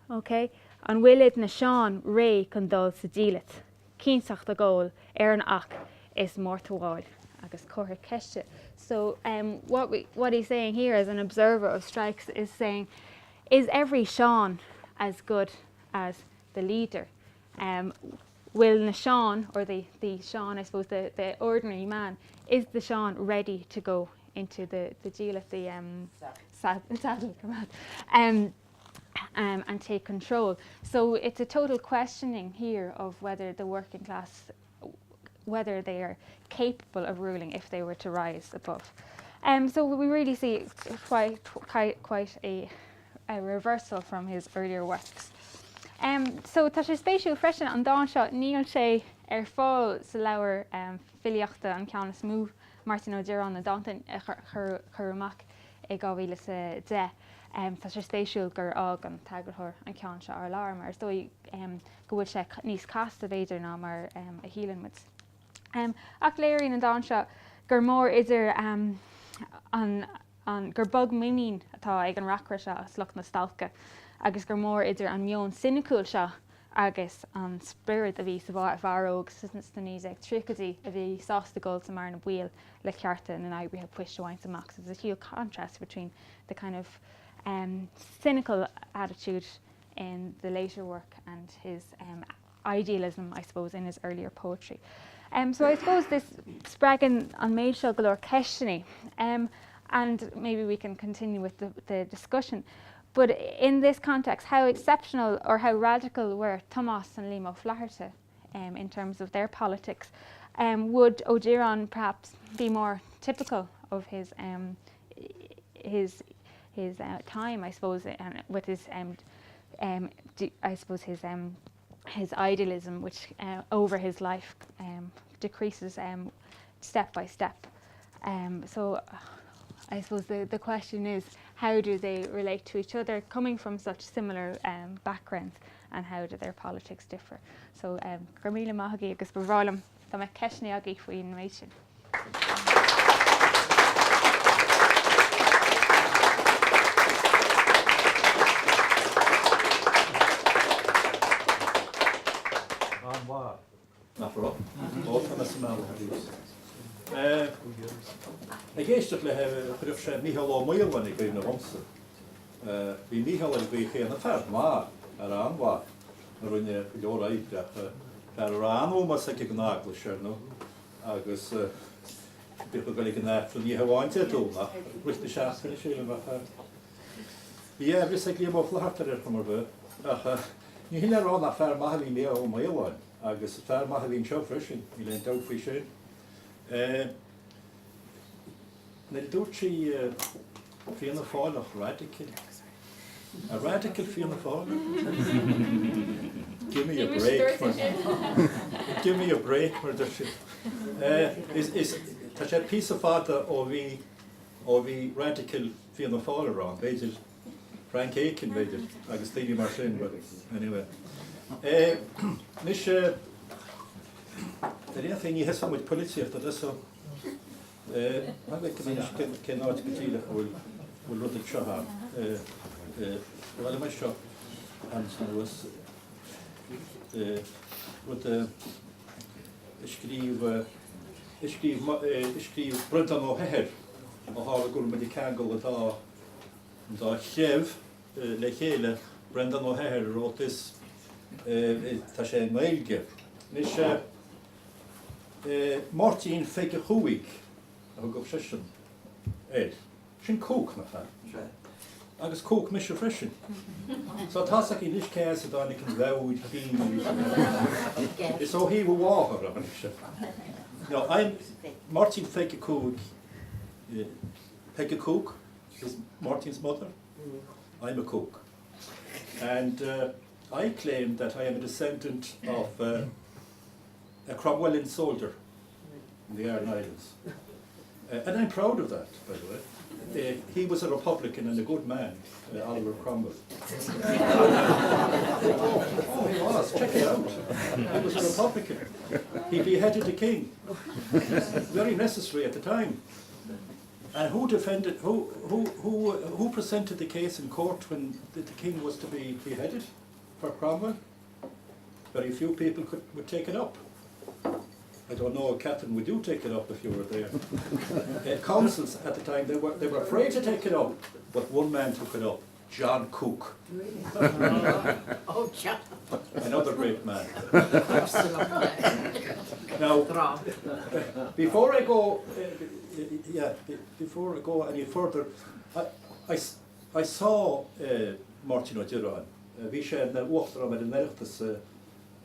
Ok, an bhfuilid na Seáin réidh chun dul sa diallait, cinnteacht a ghabháil ar an each is mórtabháil agus comhartha ceiste. So um, what, we, what he's saying here as an observer of strikes is saying, is every Seán as good as the leader? Um, will na Seáin, or the, the Seán, I suppose, the, the ordinary man, is the Seán ready to go into the, the diallait, the um, saddle, um, um, and take control. So it's a total questioning here of whether the working class, whether they are capable of ruling if they were to rise above. Um, so we really see quite, quite, quite a, a reversal from his earlier works. Um, so tá sé spéisiúil freisin an dán seo níl sé ar fáil sa leabhar um, filíochta an ceann is mó Máirtín Ó Direáin na dánta a cuireadh amach i 2010. Um, tá sé spéisiúil gur fhág an t-eagarthóir an ceann seo ar lár mar is dóigh um, go bhfuil sé níos casta b'fhéidir ná mar um, a shíleann muid. Um, ach léiríonn an dán seo gur mór idir um, an, an, gur beag muinín atá ag an reacaire seo as lucht na stailce agus gur mór idir an meon soiniciúil seo agus an spiorad a bhí sa bhfear óg sna 1930idí a bhí sásta dul sa mbearna baoil le cearta na n-oibrithe poist a bhaint amach. So there's a huge contrast between the kind of um, cynical attitude in the later work and his um, idealism, I suppose, in his earlier poetry. Um, so I suppose this spreagann an méid seo go leor ceisteanna um, and maybe we can continue with the, the discussion. But in this context, how exceptional or how radical were Tomás and Liam Ó Flaithearta um, in terms of their politics? Um, would Ó Direáin perhaps be more typical of his um, his his uh, time, I suppose, and with his um, um, I suppose his um, his idealism, which uh, over his life um, decreases um, step by step. Um, so I suppose the, the question is, how do they relate to each other coming from such similar um, backgrounds and how do their politics differ? So um, go raibh míle maith agaibh agus ba bhreá liom dá mbeadh ceisteanna agaibh faoin méid sin. An-mhaith. Nach raibh? Ó, tá mé sa mbealach arís. Ag éisteacht léi, chuirfeadh sé Mícheál Ó Maoláin i gcuimhne dhomsa. Bhí Mícheál ar an gcaoi chéanna, fear maith, fear an-mhaith, a rinne go leor oibre ach fear a raibh an-ómós aige don Eaglais, ar ndóigh, agus bhíodh ag dul ag an Aifreann ní hamháin Dé Domhnaigh ach i rith na seachtaine, sílim, ach bhí aimhreas ag Liam Ó Flaithearta ar chuma ar bith ach ní hin le rá nach fear maith a bhí i Mícheál Ó Maoláin agus fear maith a bhí anseo freisin, níl aon dabht faoi sin. Nuair a dúirt sí Fianna Fáileach radical, a radical Fianna Fáileach? Give me a break mar Give me a break mar deir siad. Is tá sé píosa fada ó bhí ó bhí radical Fianna Fáil ann, b'fhéidir Frank Aiken b'fhéidir agus daoine mar sin but anyway. Anois ar aon chaoi ní thosóidh muid polaitíocht so Cha bhfeicim anois cén áit go díreach a bhfuil bhfuil rud anseo ann. Bhuel, am seo anuas rud a scríobh a scríobh a scríobh Breandán Ó hEithir ó tharla go bhfuil muid ag ceangal an dá an dá threibh le chéile, Breandán Ó hEithir wrote this, tá sé i nGaeilge. Anois Máirtín Pheige Chuaig a thugadh seisean air. Sin Cooke, nach ea? Agus Cooke mise freisin. So tá's aici anois cé as a dtáinig an mheabhair chinn. Is ó thaobh a mháthar a tháinig sé. No, I'm Máirtín Pheige Cooke. Peggy Cooke is Máirtín's mother. I'm a Cooke. And uh, I claim that I am a descendant of uh, a Cromwellian soldier in the Aran Islands. Uh, and I'm proud of that, by the way. Uh, he was a Republican and a good man, uh, Oliver Cromwell. oh, he was. Check it out. He was a Republican. He beheaded the king. Very necessary at the time. And who defended, who, who, who, who presented the case in court when the, the king was to be beheaded for Cromwell? Very few people could, would take it up. I don't know, Catherine, would you take it up if you were there? uh, councils at the time, they were, they were afraid to take it up, but one man took it up, John Cooke. oh, John. Another great man. now, before I go, uh, yeah, before I go any further, I, I, I saw uh, Máirtín Ó Direáin. Bhí sé ina uachtarán ar an Oireachtas ar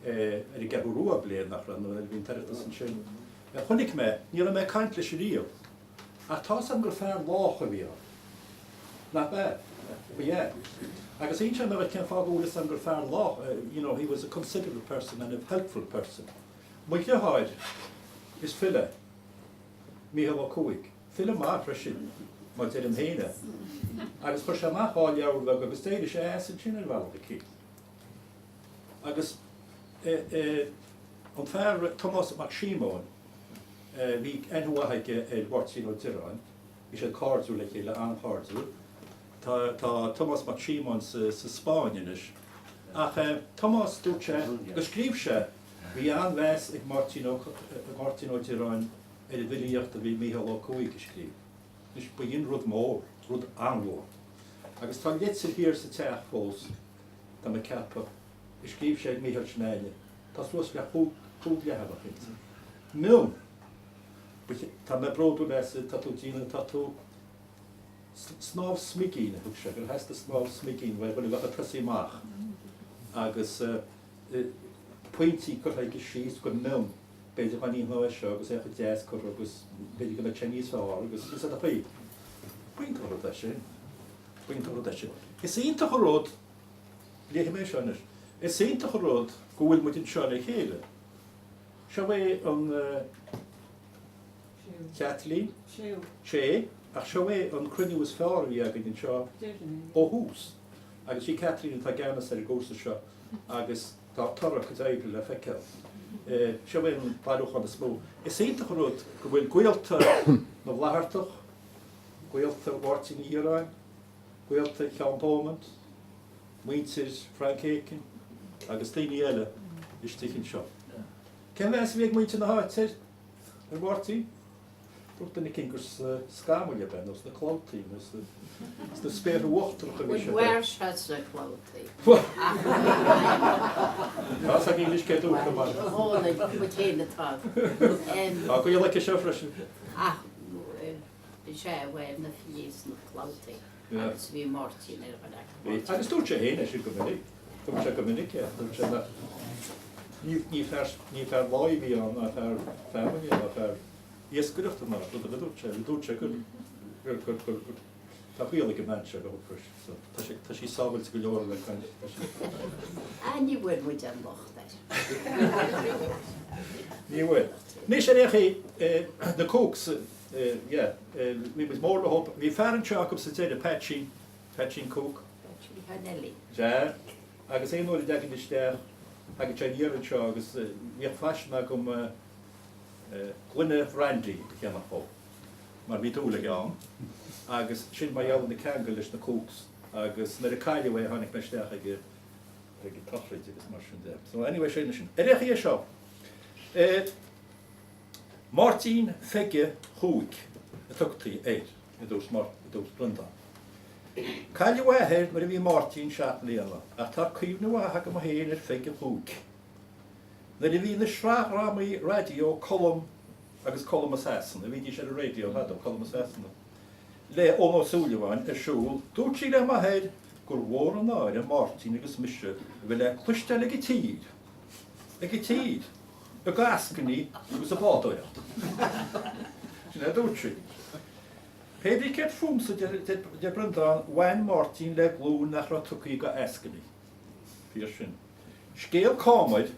an gCeathrú Rua bliain, nach raibh, nuair a bhí an tOireachtas ansin. Chonaic mé, ní raibh mé ag caint leis riamh, ach tá's agam gur fear lách a bhí ann. Nach ea? Ba ea. Agus inseoidh mé dhuit cén fáth go bhfuil fhios agam gur fear lách, you know, he was a considerate person and a helpful person. Mo dheartháir, is file, Mícheál Ó Cuaig. File maith freisin, mar deirim féin é. Agus chuir sé amach dhá leabhar bheaga agus d'éirigh sé as ansin ar bhealach eicínt. Agus an fear Tomás Mac Síomóin, bhí aithne mhaith aige ar Mháirtín Ó Direáin, bhí siad cairdiúil le chéile, an-chairdiúil. Tá, tá Tomás Mac Síomóin sa, sa Spáinn anois. Ach Tomás, dúirt sé, go scríobh sé, bhí an-mheas ag Máirtín Ó, Máirtín Ó Direáin ar an bhfilíocht a bhí Mícheál Ó Cuaig a scríobh. Anois, ba shin rud mór, rud an-mhór. Agus tá litir thiar sa teach fós, tá mé ag ceapadh, a scríobh sé ag Mícheál Seanán. Tá suas le chúig leathanach inti. Mion! Tá mé bródúil asat, tá tú ag déanamh, tá tú. Snámh smigín a thug sé, gur theastaigh snámh smigín uaidh chun a bheith ag tosaí amach agus pointí curtha aige síos go mion. B'fhéidir dá ndéanfá é seo agus é chomh deas curtha agus b'fhéidir go mbeadh sé níos fearr agus is ar chaoi. B'iontach an rud é sin. B'iontach an rud é sin. Is iontach an rud, léifidh mé seo anois, is iontach an rud go bhfuil muid anseo le chéile. Seo é an Chaitlín? Séú. Sé, ach seo é an cruinniú is fearr a bhí againn anseo ó thús. Agus sí Caitlín atá i gceannas ar an gcúrsa seo agus Tá toradh a cuid oibre le feiceáil. Seo é an bailiúchán is mó. Is iontach an rud go bhfuil gaolta na bhFlaitheartach, gaolta Mháirtín Uí Dhireáin, gaolta Sheáin Beaumont, muintir Frank Aiken agus daoine eile istigh anseo. Cén mheas a bhí ag muintir na háite ar Mháirtín? Dúirt duine eicínt gur sna scamaill ab ea, nó sna clabhtaí, nó sna spéartha uachtaracha a bhí sé. Bhuel, mhair sé sna clabhtaí. Tá's againn anois cé dúirt go maith. Tháinig muid féin atá. Tá gaol aici seo freisin. Ach is ea, mhair na filí sna clabhtaí agus bhí Máirtín ar dhuine acu. Bhí. Agus dúirt sé féin é sin go minic. Dúirt sé go minic é. Dúirt sé nach ní fear ní fear láí a bhí ann ná fear feamainne ná fear iascaireachta ná rud ar bith dúirt sé. Dúirt sé gur gur gur gur gur tá gaol ag an mbean seo go freisin. So tá sé tá sí sábháilte go leor le caint. Tá sí. Ah ní bhfuair muid aon locht air. Ní bhfuair. Anois ar aon chaoi na Cookes yeah bhí muid mór leo. Bhí fear anseo acu sa deireadh, Peaitsín, Peaitsín Cooke. Peaitsín Connelly. Sea. Agus aon uair a dteagainn isteach, thagadh sé aniar anseo agus bhíodh faisean agam gloine bhrandy a cheannach dhó, mar bhí dúil aige ann. Agus sin mar gheall ar na ceangail leis na Cookes agus nuair a cailleadh é tháinig mé isteach ag ag an tsochraid agus mar sin de. So anyway sin sin. Ar aon chaoi é seo. Máirtín Pheige Chúic a tugtaí air, a dúirt Breandán. Cailleadh a athair nuair a bhí Máirtín 7 mbliana, ach tá cuimhne mhaith agam féin ar Pheige Chúic. Nuair a bhí na sraithdhrámaí raidió Colm agus Colm i Sasana, bhídís ar an raidió fadó, Colm i Sasana. Le Eoghan Ó Súilleabháin ar siúl, dúirt sí le m'athair gur mhór an náire Máirtín agus mise a bheith le cloisteáil ag an tír, ag an tír, ag eascainí agus ag bádóireacht. Sin é a dúirt sí. Pé brí céard fúmsa, deir Breandán, bhain Máirtín le glúin nach raibh tugtha go eascainí. Fíor sin. Scéal Comair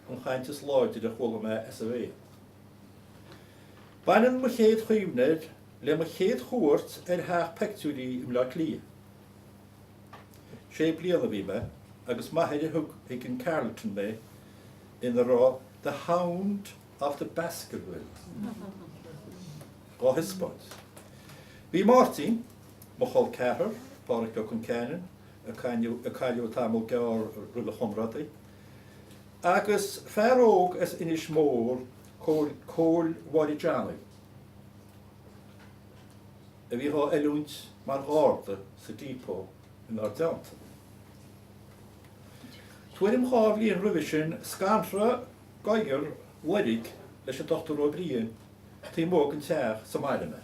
an chaint is láidre a chuala mé as a bhéal. Baineann mo chéad chuimhne air le mo chéad chuairt ar theach peictiúirí i mBleá Cliath. Sé bliana a bhí mé agus m'athair a thug chuig an Carlton mé ina raibh The Hound of the Baskervilles dhá thaispeáint. Bhí Máirtín, mo chol ceathrar, Pádhraic Ó Con Ceanainn, a cailleadh tamall gearr roimh a chomrádaí, agus fear óg as Inis Mór, Cóil Mháire Johnny, a bhí dhá oiliúint mar gharda sa depot inár dteannta. Tuairim 2 bhliain roimhe sin, scanradh gadhar loirg leis an Dr Ó Briain taobh amuigh den teach sa mbaile mé.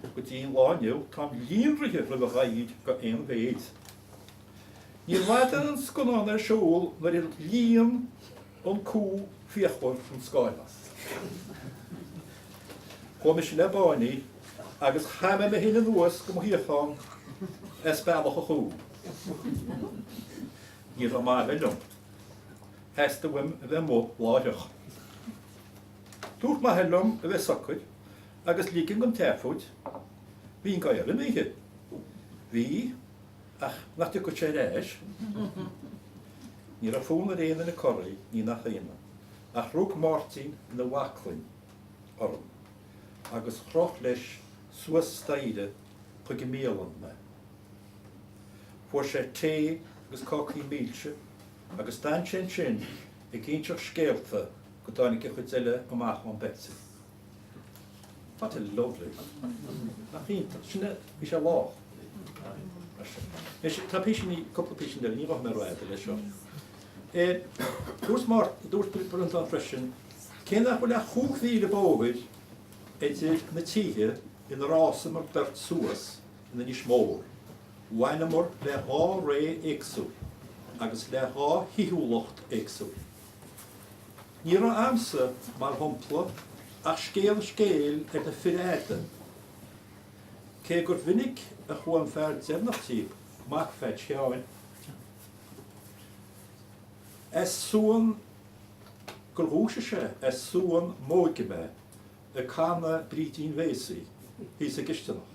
Go dtí an lá inniu táim líonraithe roimh ghadhair go aon mhéid. Níorbh fhada an scannán ar siúl nuair a líon an cú fíochmhar an scáileán. Chuaigh mise le báiní agus chaith mé mé féin anuas go mo shuíochán as bealach an chú. Ní raibh m'athair liom. Theastaigh uaim a bheith amuigh láithreach. Dúirt m'athair liom a bheith socair agus ligean don tseafóid. Bhí an gadhar imithe. Bhí. Ach nach dtiocfadh sé ar ais? Ní raibh fonn ar aon duine corraí, ní nach ionadh, ach rug Máirtín ina bhaclainn orm agus chroch leis suas staighre chuig an mbialann mé. Fuair sé tae agus cácaí milse agus d'fhan sé ansin ag inseacht scéalta go dtáinig an chuid eile amach ón bpeitil. What a lovely. Nach iontach. Sin é, bhí sé lách. Anois, tá písíní, cúpla písín eile, ní ghabhfaidh mé rófhada leis seo. Dúirt Máirt, dúirt Breandán freisin, cé nach bhfuil ach chúig mhíle bóthair idir na tithe inar fhásamar beirt suas in Inis Mór, bhaineamar le dhá ré éagsúil agus le dhá shaoithiúlacht éagsúil. Ní raibh a'msa, mar shampla, ach scéal scéil ar na fir fhada, cé gur mhinic a chuaigh an fear deireanach díobh, mac Pheait Sheáin, as suan, gur dhúisigh sé as suan m'óige mé ag canadh Brídín Bhéasaí thíos sa gcisteanach,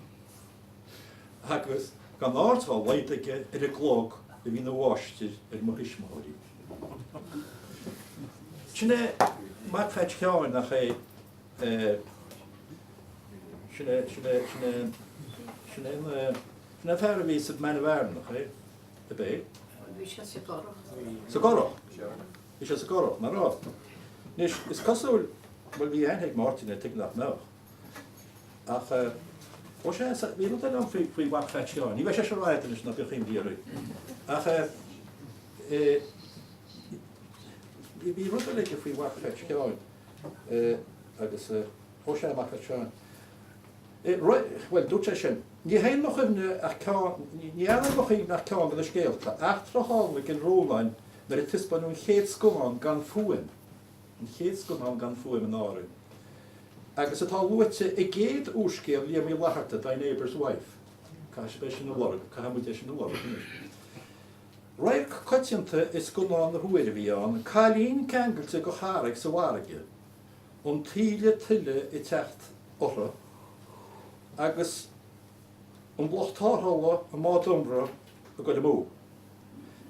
agus gan aird dá laghad aige ar an gclog a bhí ina mháistir ar mo thuismitheoirí. Sin é mac Pheait Sheáin, nach é? Sin é, sin é, sin é, sin é an, sin é an fear a bhí sa Man of Aran, nach é? Ab é? Bhí sé sa gCurrach. Sa gCurrach? Bhí sé sa gCurrach, nach raibh? Anois, is cosúil, bhuel bhí aithne ag Máirtín air, tuige nach mbeadh. Ach ó sea, bhí rud eile ann faoi mhac Pheait Sheáin. Ní bheidh sé seo rófhada anois, ná bíodh imní oraibh. Ach bhí rud eile aige faoi mhac Pheait Sheáin agus ó sea, mac Pheait Sheáin. Bhuel, dúirt sé sin, ní théann mo chuimhne ach ceann, ní fhanann i mo chuimhne ach ceann de na scéalta, eachtra a tharla i gCill Rónáin nuair a taispeánadh an chéad scannán gan fuaim. an chéad scannán gan fuaim in Árainn, agus atá luaite i gcéad úrscéal Liam Uí Fhlatharta, Thy Neighbour's Wife. Caithfidh sibh é sin a lorg, caithfidh muid é sin a lorg anois. Radharc coitianta i scannáin na huaire a bhí ann, cailín ceangailte go charraig sa bhfarraige, an taoille tuile ag teacht orthu, agus an lucht tarrthála i mbád iomramh ag goil amú.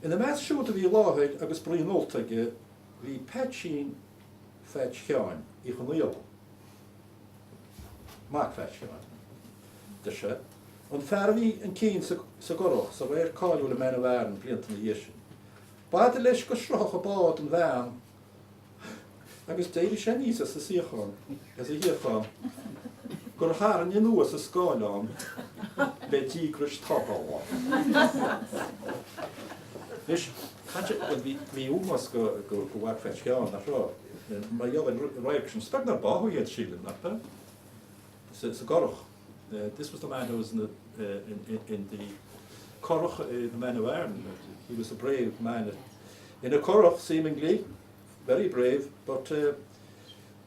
Ina measc siúd a bhí i láthair agus braon ólta aige, Bhí Peaitsín Pheait Sheáin Uí Chonaola, mac Pheait Sheáin, deir sé, an fear a bhí chun cinn sa gcurach sa radharc cáiliúil i Man of Aran blianta ina dhiaidh sin. B'fhada leis go sroichfeadh an bád an bhean agus d'éirigh sé aníos as a suíochán, as a shuíochán, gur tharraing anuas an scáileán le díograis tarrthála. Anois, Caite, bhuel, bhí, bhí ómós go, go, go mhac Pheait Sheáin, nach raibh? Mar gheall ar an radharc sin. Is beag nár báthadh iad, sílim, nach ea? Sa, sa gcurach. This was the man who was in the, in, in the currach, the man of Ireland. He was a brave man in a currach, seemingly, very brave, but uh,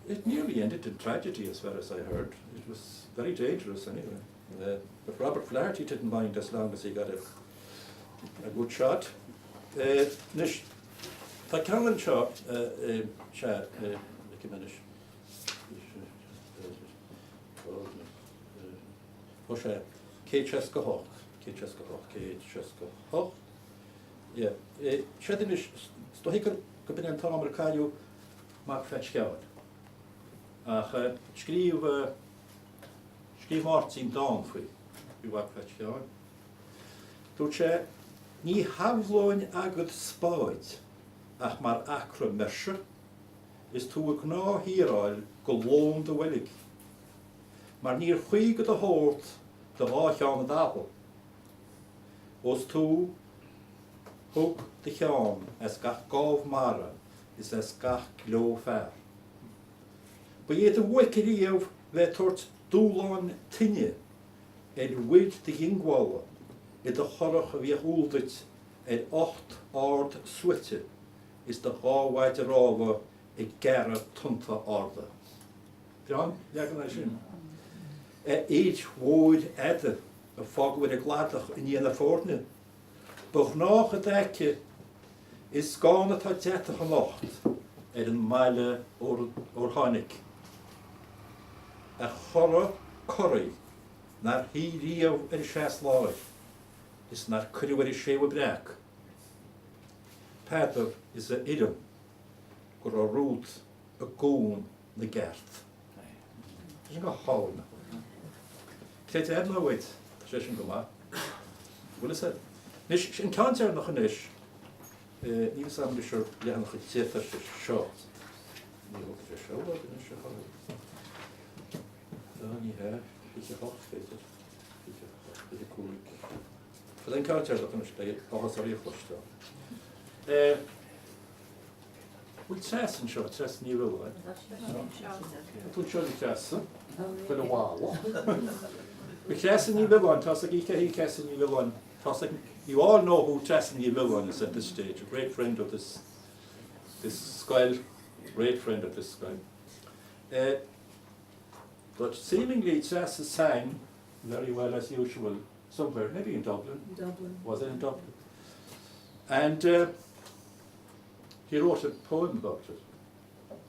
it nearly ended in tragedy as far as I heard. It was very dangerous anyway. Uh, but Robert Flaherty didn't mind as long as he got a, a good shot. Uh, anois, tá ceann anseo, uh, sea, uh, anois. Ó sea, 168, 168, 168. Yeah. Séard anois, is dóigh gur go b'in an t-am ar cailleadh mac Pheait Sheáin. Ach scríobh, scríobh Máirtín dán faoi, faoi mhac Pheait Sheáin. Dúirt sé, Ní shamhlóinn agat spáid ach mar acra meirse, is tú ag gnáth-hiaráil go lón do bhoilg, mar níor chuí go do shórt do dhá cheann i dtathall, ós tú thug do cheann as gach gábh mara is as gach gleo fear. Ba é do bhuaic ariamh bheith ag tabhairt dúshláin tine ar mhuir do dhiongbhála i do churach a bhíodh umhal duit ar ucht ard suaite is do dhá mhaide rámha ag gearradh tonnta arda. Breá an leagan é sin. A fhir mhóir fhada a fágadh ar an gcladach i ndiaidh na foirne. Ba ghnách i d'aice is gann atá deatach anocht ar an mbaile ór tháinig. A chara corraigh nár shuigh riamh ar an seas láir is nár cuireadh ar an séú breac. Peadar is a fhoireann go raibh romhat i gCuan na gCeart. Tá sin go hálainn, nach bhfuil? Creid é nó uait, tá sé sin go maith. Bhfuil fhios agat? Anois, an ceann deireanach anois, níl fhios agam anois ar leathanach a deich atá sé seo. Ní thógfaidh sé seo uait anois, a chara. Ní hea, 28 b'fhéidir. 28, 25. Seo an ceann deireanach anois, beidh áthas oraibh a chloisteáil. Bhfuil Treasa anseo, Treasa Ní Mhiolláin? Tá tú anseo a Threasa, bhfuil a mhála. Ba Threasa Ní Mhiolláin, tá 's agaibh cé hí Treasa Ní Mhiolláin, tá 's ag, you all know who Treasa Ní Mhiolláin is at this stage, a great friend of this, this scoil, great friend of this scoil. Uh, but seemingly Treasa sang very well as usual somewhere, maybe in Dublin. In Dublin. Was it in Dublin? And uh, he wrote a poem about it.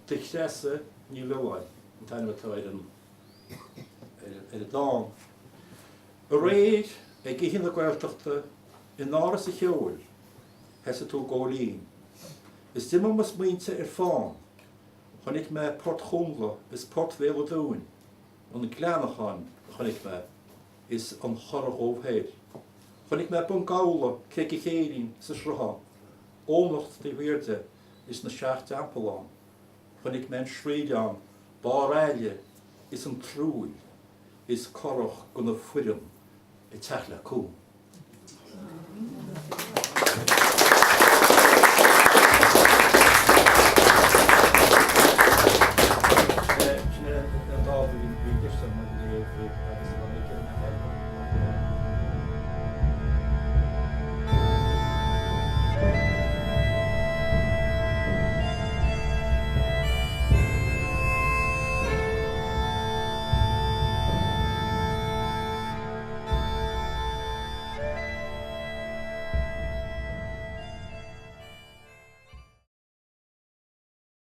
Do Threasa Ní Mhiolláin, an t-ainm atá ar an ar an dán. Aréir ag Oíche na Gaeltachta in Áras an Cheoil, sheasaigh tú góilín. Is d'imigh mo smaointe ar fán, chonaic mé Port Chúngla is Port Bhéal an Dúin, an Gleannachán a chonaic mé is an Chora Dhubh thoir. Chonaic mé Bun Gabhla, Creag an Chéirín is an Sruthán, Eoghanacht taobh thiar de is na Seacht dTeampall ann. Chonaic mé an Sraoilleán, Barr Aille is an Trúill is curach go na foireann ag teacht le cuan.